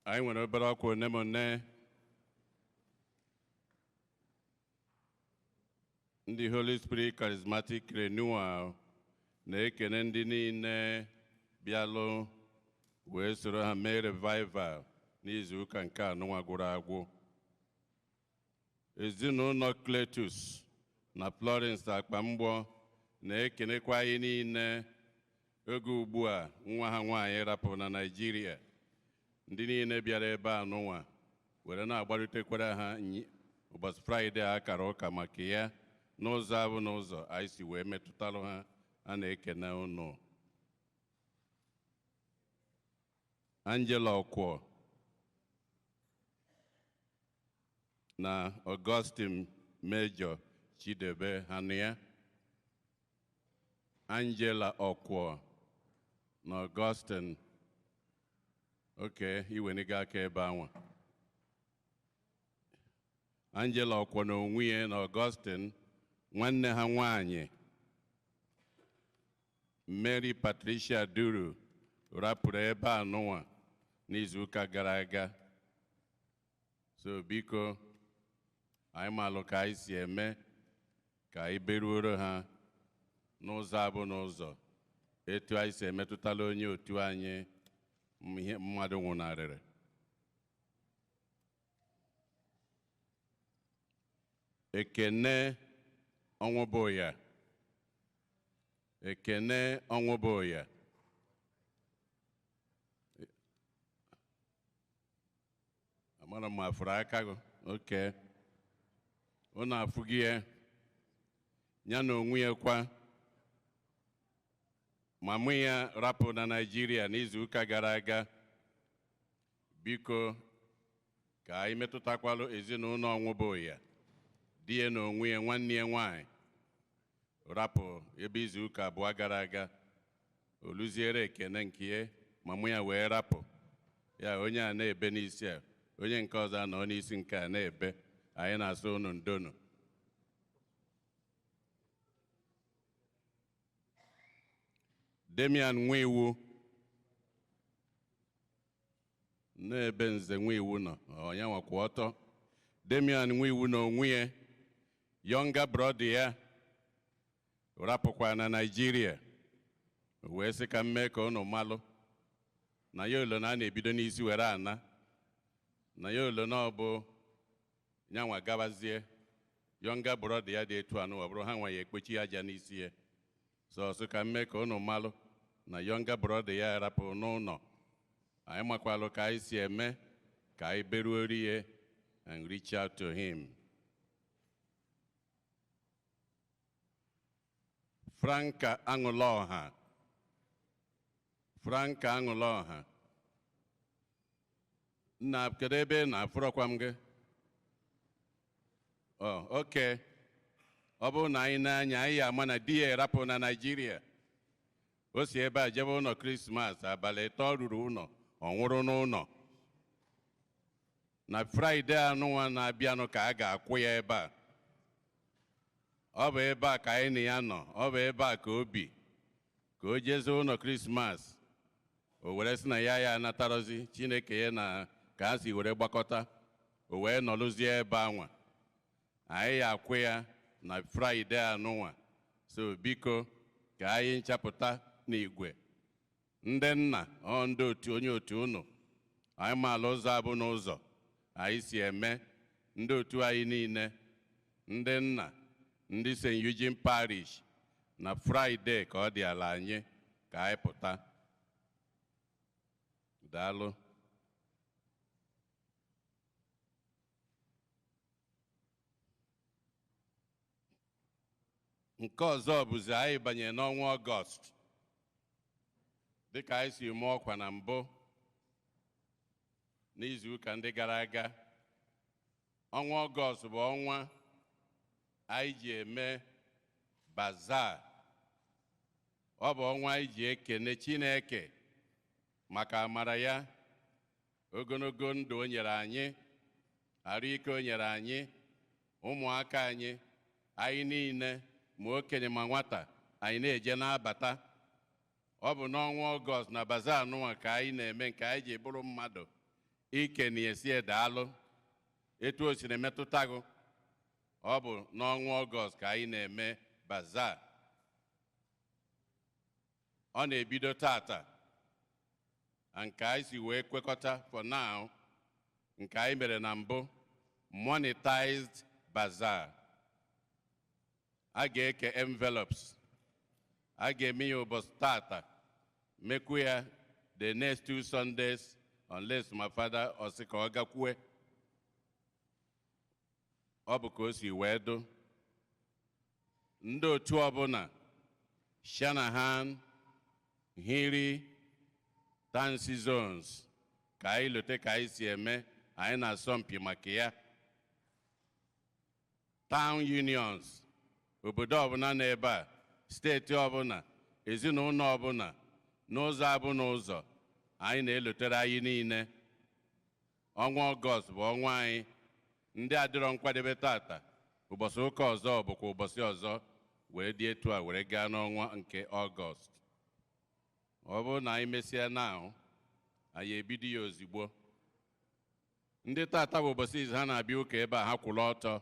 Anyị nwere obere ọkwa one ma one. Ndị Holy Spirit Charismatic Renewal na-ekene ndị niile bịalụ wee soro ha mee revival n'izu ụka nke anụnwa gwụrụ agwụ. Ezinụlọ Cletus na Florence Akpamgbọ na-ekenekwa anyị niile oge ugbu a nwa ha nwaanyị rapụrụ na Naịjirịa. Ndị niile bịara ebe a n'ụwa were na-agbarutekwara ha ụbọchị Fraịde a kara ụka maka ya n'ụzọ abụ n'ụzọ anyị si wee metụtalụ ha. A na-ekene unu. Angela Ọkwọ na Augustine Major Chidebe Hania. Angela Ọkwọ na Augustine, oke iweniga aka ebe anwa. Angela Ọkwọ na onwe ya na Augustine nwanne ha nwanyị Mary Patricia Duru rapụrụ ebe a nụnwa n'izuụka gara aga. So biko anyị malụ ka anyị si eme ka anyị beruoro ha n'ụzọ abụ n'ụzọ etu anyị si emetụtala onye otu anyị ihe mmadụ nwụnarịrị. Ekene Ọnwụbụya. Ekene Ọnwụbụya. Amara m afụrụ aka gị. Oke. Unu afụghị ya. Ya na onwe ya kwa. Mama ya rapụ na Naịjirịa n'izuụka gara aga. Biko ka anyị metụtakwalụ ezinụlọ Ọnwụbụya. Di ya na onwe ya, nwanne ya nwaanyị rapụ ebe izuụka abụọ gara aga. Oluziere Ekene nke ya, mama ya wee rapụ. Ya onye a na-ebe n'isi a, onye nke ọzọ anọ n'isi nke a na-ebe. Anyị na-asụ unu ndonu. Damian Nwiwu n'ebe Nze Nwiwu nọ, ọ ya nwakwa ọtọ. Damian Nwiwu na onwe ya, younger brother ya rapụkwa na Naịjirịa, wee sị ka m mee ka unu malụ na ya olo na a na-ebido n'isi were ana na ya olo na ọ bụ nyanwa gabazie. Younger brother ya dị etu anụ ọ bụrụ ha nwa ya ekpochi aja n'isi ya. Sọsụ ka m mee ka unu malụ na younger brother ya rapụ n'ụlọ. Anyị makwalụ ka anyị si eme ka anyị beruo rie and reach out to him. Franka Aṅụlọha. Franka Aṅụlọha. Nna, kedu ebe ị na-afụrọkwa m gị? Oh, okay. Ọ bụrụ na anyị na-anya anyị ama na di ya rapụ na Naịjirịa. O si ebe a jebe ụlọ Krismas, abalị 3 ruru ụlọ, ọ nwụrụ n'ụlọ. Na Fraịde anụnwa na-abịanụ ka a ga-akwụ ya ebe a. Ọ bụ ebe a ka anyị na ya nọ, ọ bụ ebe a ka o bi, ka o jezie ụlọ Krismas. O were sị na ya ya anatarozi Chineke ya na ka ha si were gbakọta, o wee nọrụzie ebe anwa. Anyị ya akwụ ya na Fraịde anụnwa. So biko ka anyị nchapụta n'igwe. Ndị nna ọ ndị otu onye otu unu, anyị maala ụzọ abụ n'ụzọ anyị si eme. Ndị otu anyị niile, ndị nna, ndị St. Eugene Parish, na Fraịde ka ọ dị ala anyị ka anyị pụta. Daalụ. Nke ọzọ bụzi anyị banye n'ọnwa Ọgọst. Dịka anyị si mụọ ọkwa na mbụ n'izuụka ndị gara aga, ọnwa Ọgọst bụ ọnwa anyị ji eme bazaar. Ọ bụ ọnwa anyị ji ekene Chineke maka amara ya, ogologo ndụ o nyere anyị, arụ ike o nyere anyị, ụmụaka anyị, anyị niile, ma okenye ma nwata, anyị na-eje na-abata. Ọ bụ n'ọnwa Ọgọst na bazaar nụnwa ka anyị na-eme nke anyị ji bụrụ mmadụ ikene esi daalụ etu o siri metụta gị. Ọ bụ n'ọnwa Ọgọst ka anyị na-eme bazaar. Ọ na-ebido tata, nke anyị si wee kwekọta for now, nke anyị mere na mbụ, monetized bazaar. A ga-eke envelopes, a ga-eme ya ụbọchị tata, mekwu ya the next 2 Sundays, unless my father ọ sị ka ọ gakwue. Ọ bụ ka o si wee dụ. Ndị otu ọbụla, Shanahan, Hiri, Tansi Zones, ka anyị lote ka anyị si eme, anyị na-asọ mpi maka ya. Town unions, obodo ọbụla n'ebe a, steeti ọbụla, ezinụlọ ọbụla, n'ụzọ abụ n'ụzọ, anyị na-elotere anyị niile. Ọnwa Ọgọst bụ ọnwa anyị. Ndị adịrọ nkwadebe tata, ụbọchị ụka ọzọ bụkwa ụbọchị ọzọ were dị etu a were gaa n'ọnwa nke Ọgọst. Ọ bụrụ na anyị mesịa na ahụ, anyị ebido ya ozigbo. Ndị tata bụ ụbọchị izu ha na-abịa ụka ebe a, ha kwụrụ ọtọ.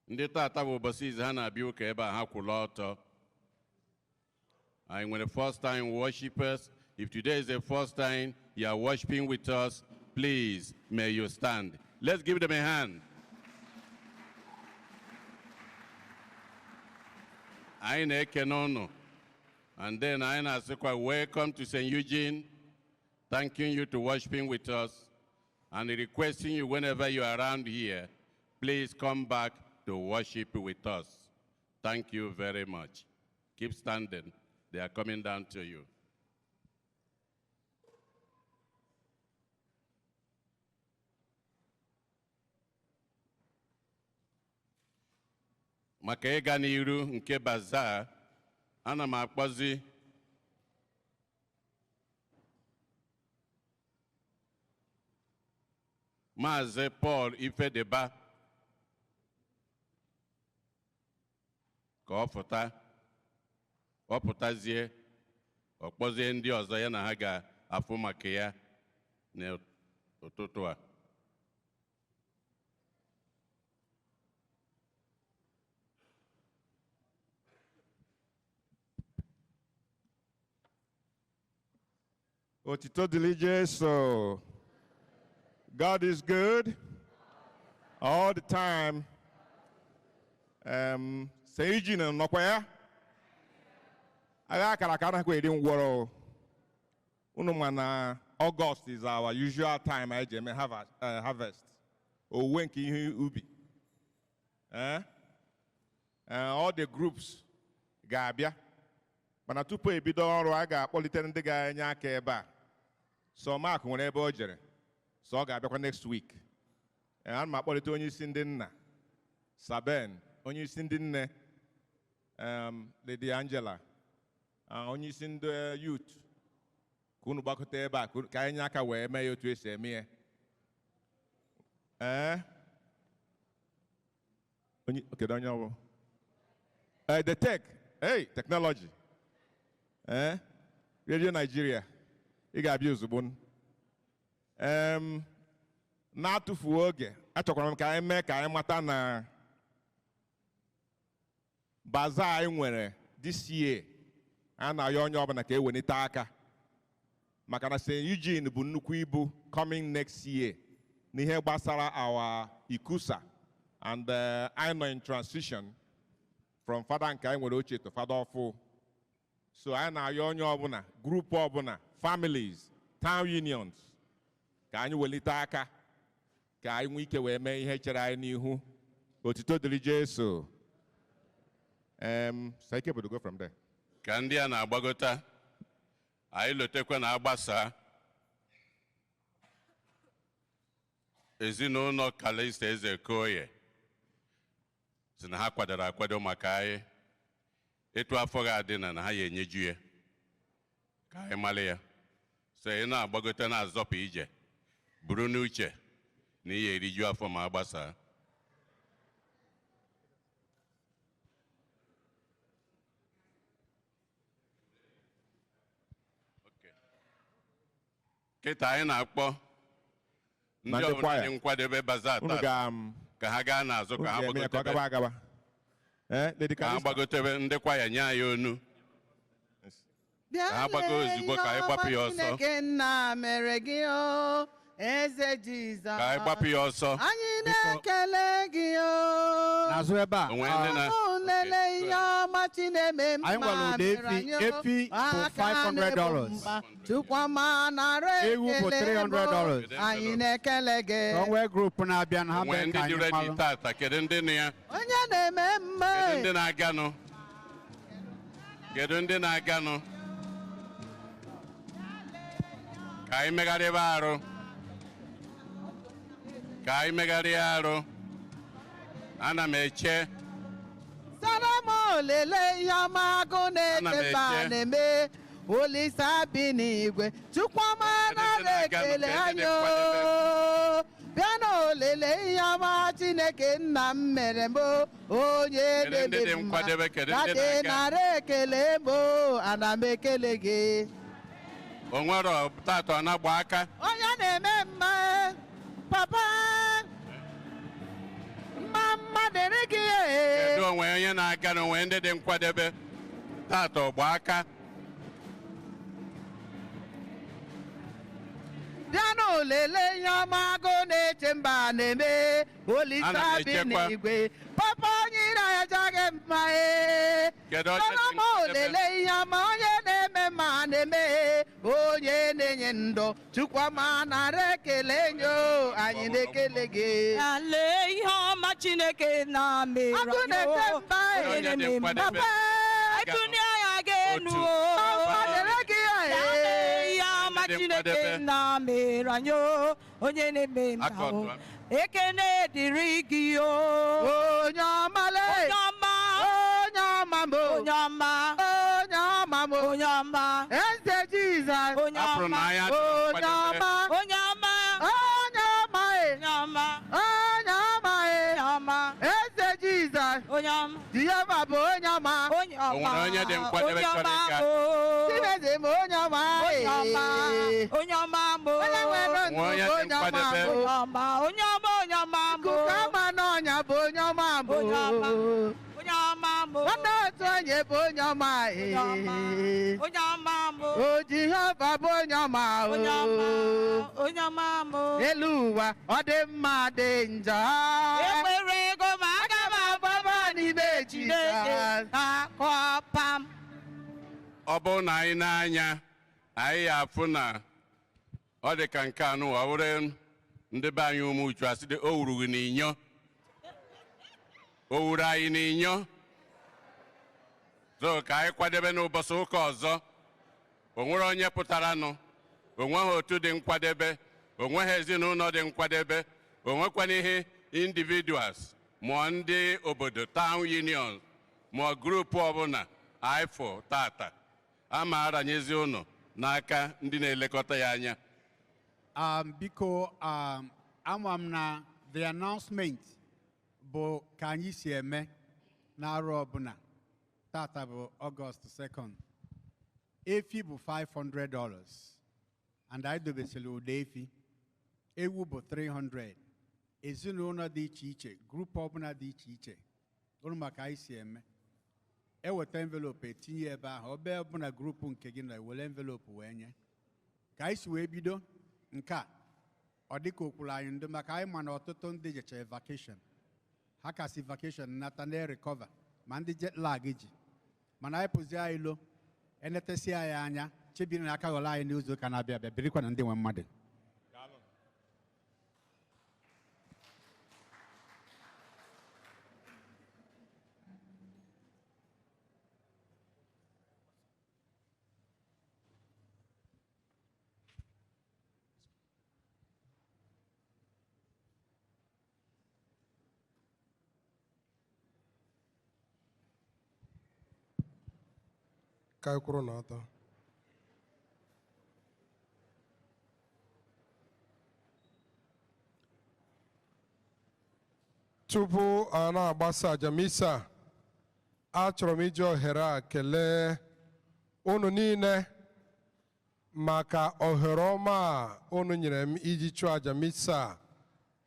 Ndị tata bụ ụbọchị izu ha na-abịa ụka ebe a, ha kwụrụ ọtọ. Anyị nwere first time worshipers. If today is the first time you are worshiping with us, please may you stand. Let's give them a hand. Anyị na-ekene unu. And then anyị na-asịkwa welcome to St. Eugene, thanking you to worshiping with us and requesting you whenever you are around here, please come back to worship with us. Thank you very much. Keep standing. They are coming down to you. Maka ịga n'iru nke bazaar, ana m akpọzi Maazị Paul Ifedeba ka ọ pụta. Ọ pụtazie, ọ kpọzie ndị ọzọ ya na ha ga-afụ maka ya n'ụtụtụ a. Otito dịrị Jesu. God is good all the time. St. Eugene nọkwa ya. Agha akara aka anaghịkwa eri ngwọrọ. Unu ma na August is our usual time anyị ji eme harvest. Owuwe nke ihe ubi. All the groups ga-abịa. Mana tupu ebido ọrụ, a ga-akpọlite ndị ga-enye aka ebe a. So Mark nwere ebe o jere. So ọ ga-abịakwa next week. Ana m akpọlite onye isi ndị nna, Saben, onye isi ndị nne, Lady Angela, onye isi ndị youth, ka unu gbakọta ebe a ka anyị nye aka wee mee ya otu esi eme ya. Kedu onye ọ bụ? The tech, hey, technology. Radio Nigeria, ị ga-abịa ozugbo. Na-atụfuo oge, achọkwara m ka anyị mee ka anyị mata na bazaar anyị nwere this year, a na-ayọ onye ọbụla ka ewelite aka maka na St. Eugene bụ nnukwu ibu coming next year n'ihe gbasara our ICCUSA, and anyị nọ in transition from fada nke anyị nwere ochie to fada ọfụ. So anyị na-ayọ onye ọbụla, grupu ọbụla, Families, town unions, ka anyị welite aka ka anyị nwee ike wee mee ihe chere anyị n'ihu. Otito dịrị Jesu. So ike go from there. Ka ndị a na-agbagota, anyị lotekwa na agbasa ezinụlọ Kalista Ezekoye si na ha kwadoro akwado maka anyị. Etu afọ ga-adị na ha ya enyeju ya ka anyị mara ya. So ị na-agbagote na-azọpụ ije, buru n'uche na ihe eriju afọ ma agbasaa. Kịta anyị na-akpọ Na ndị ndị ọbụla kwaya. dị nkwadebe bazaar Unu tata ga ka ha gaa n'azụ unu ka ha ga-eme ya ka ọ gbagotebe gaba agaba. Lady ka ha Kalista. gbagotebe ndị kwaya nye anyị onu. Bịa Ka ha gbago lee ozugbo ihe ka anyị ọma gbapụ ya ọsọ. Chineke nna mere gị o, eze Jizọs. Ka anyị gbapụ ya ọsọ. Anyị na-ekele gị o. N'azụ ebe a, Onwe ndị na Unu lele ihe ọma Chineme Anyị mma nwere ụda mere efi. anyị o. Efi bụ Aka na-ebu $500. mba, Chukwuma nara Ewu bụ ekele m o. $300. Anyị na-ekele gị. Ka o nwee group na-abịa na ha Onwe bịa ndị ka dị anyị ready malụ. tata, kedu ndị nọ ya? Onye na-eme mma. Kedu ndị na-aganụ? Kedu ndị na-aganụ? Ka anyị megharịba arụ. Ka anyị megharịa arụ. Ana m eche. Salomo lele ihe ọma agụ Ana m na-eche mba eche. na-eme. Olisa bi n'igwe, Chukwuma Kedu ndị nara na-aganụ? ekele Kedu ndị anyị o. Bịa na olele ihe ọma Chineke nna m mere m o, onye Kedu ndị na-eme dị mma. nkwadebe? Kedu ndị Dade na-aga? nara ekele m o, ana m ekele gị. O nwere tata ọ na-agba aka. Onye na-eme mma, papa, mma mma dịrị gị e. Kedu onwe onye na-aga na onwe ndị dị nkwadebe tata ọgba aka? Bịanụ lelee ihe ọma agụ na-eche mba na-eme. Olisa Ana m bi echekwa. n'igwe, papa onye ire ya ajaghị mma e. Kedu onye dị Salomo nkwadebe? lelee ihe ọma onye na-eme mma na-eme, onye na-enye ndụ, Chukwuma nara ekele nye o, anyị na-ekele gị. Lee ihe ọma Chineke na mere Agụ anyị na-eche o, mba e. onye Onye dị na-eme mma. nkwadebe? Ebuni agha ga-enu Otu. o. Mma dịrị gị e. Lee ihe ọma Ndị dị Chineke nkwadebe. na mere anyị o, onye na-eme mma Aka o. ọtọ. Ekene dịrị gị o. Onye ọma lee. Onye ọma. Onye ọma m o. Onye ọma. Onye ọma m o. Onye ọma. Eze Jizọs. Onye Afụrụ ọma. na anya dị Onye nkwadebe. ọma. Onye ọma. Onye ọma e. Onye ọma. Onye ọma e. Onye ọma. Eze Jizọs. Onye ọma. Jehova bụ onye ọma. Onye ọma. O nwere onye dị nkwadebe Onye chọrọ ọma ịga? o. Chineke bụ onye ọma e. Onye ọma. Onye ọma mo. Onye nwere ndụ Onwe onye bụ dị onye ọma nkwadebe? bụ. Onye ọma. Onye ọma. Onye ọma mo. Ikuku ama n'ọnya bụ onye ọma bụ. Onye ọma. Onye ọma mo. Nwanne otu onye bụ onye ọma e. Onye ọma. Onye ọma mo. O Jehova bụ onye ọma o. Onye ọma. Onye ọma mo. Elu ụwa ọ dị mma dị njọ. Enwere ego ma aga m Agbaba n'ime Chineke Jizọs. na-akọpa m. Ọ bụrụ na anyị na-anya, anyị ya afụ na ọ dị ka nke anụ ọ bụrụ ndị be anyị ụmụ uchu asị dị o wuru gị n'inyo. O wuru anyị n'inyo. So ka anyị kwadebe n'ụbọchị ụka ọzọ. O nwere onye pụtaranụ, o nweghị otu dị nkwadebe, o nweghị ezinụlọ dị nkwadebe, o nwekwana ihe individuals mụọ ndị obodo town union mụọ group ọbụla ifo tata ama aranyezi ụnụ n'aka ndị na-elekọta ya anya. Biko, ama m na the announcement bụ ka anyị si eme n'arọ ọbụla. Tata bụ August 2nd. Efi bụ $500 and anyị dobesịrị ụda efi. Ewu bụ 300. Ezinụlọ dị iche iche, group ọbụla dị iche iche, ụrụ maka anyị si eme. Eweta envelope etinye ebe ahụ, ọbe ọbụla group nke gị nọ ewere envelope wee nye. Ka anyị si wee bido nke a, ọ dịka okwuru anyị ndụ maka anyị ma na ọtụtụ ndị jechara vacation. Ha kasị vacation nata na-recover ma ndị jet lag ji. Mana anyị pụzie anyị lo, enetesi anyị anya, Chebiri na aka ghọrọ anyị n'izu ụka na-abịa abịa. Birikwa na ndị nwe mmadụ. Ka anyị kwụrụ n'ọtọ. Tupu a na-agbasa aja misa, achọrọ m iji ohere a kelee unu niile maka ohere ọma a unu nyere m iji chụọ aja misa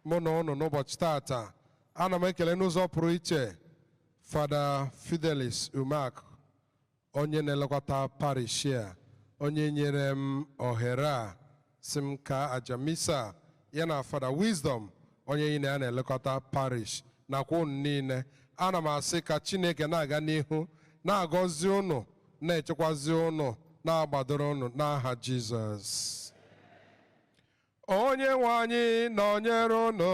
mụ na unu n'ụbọchị tata. Ana m ekele n'ụzọ pụrụ iche Fada Fidelis Umeak, onye na-elekọta parish a, onye nyere m ohere a si m ka aja misa ya na Fada Wisdom, onye yi na ya na-elekọta parish, nakwa unu niile. Ana m asị ka Chineke na-aga n'ihu na-agọzi unu, na-echekwazi unu, na-agbadoro unu n'aha Jizọs. Onye nwe anyị nọnyere unu.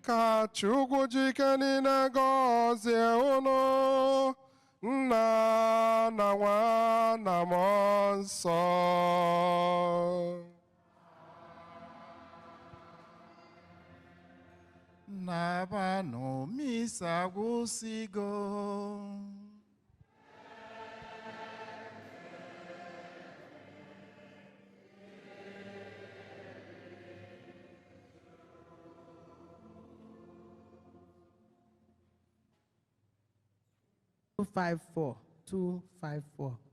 Ka Chukwu ji ike niile gọzie unu, Nna na Nwa na Mmụọ Nsọ. Nabanụ, misa agwụsịgo. 254 254.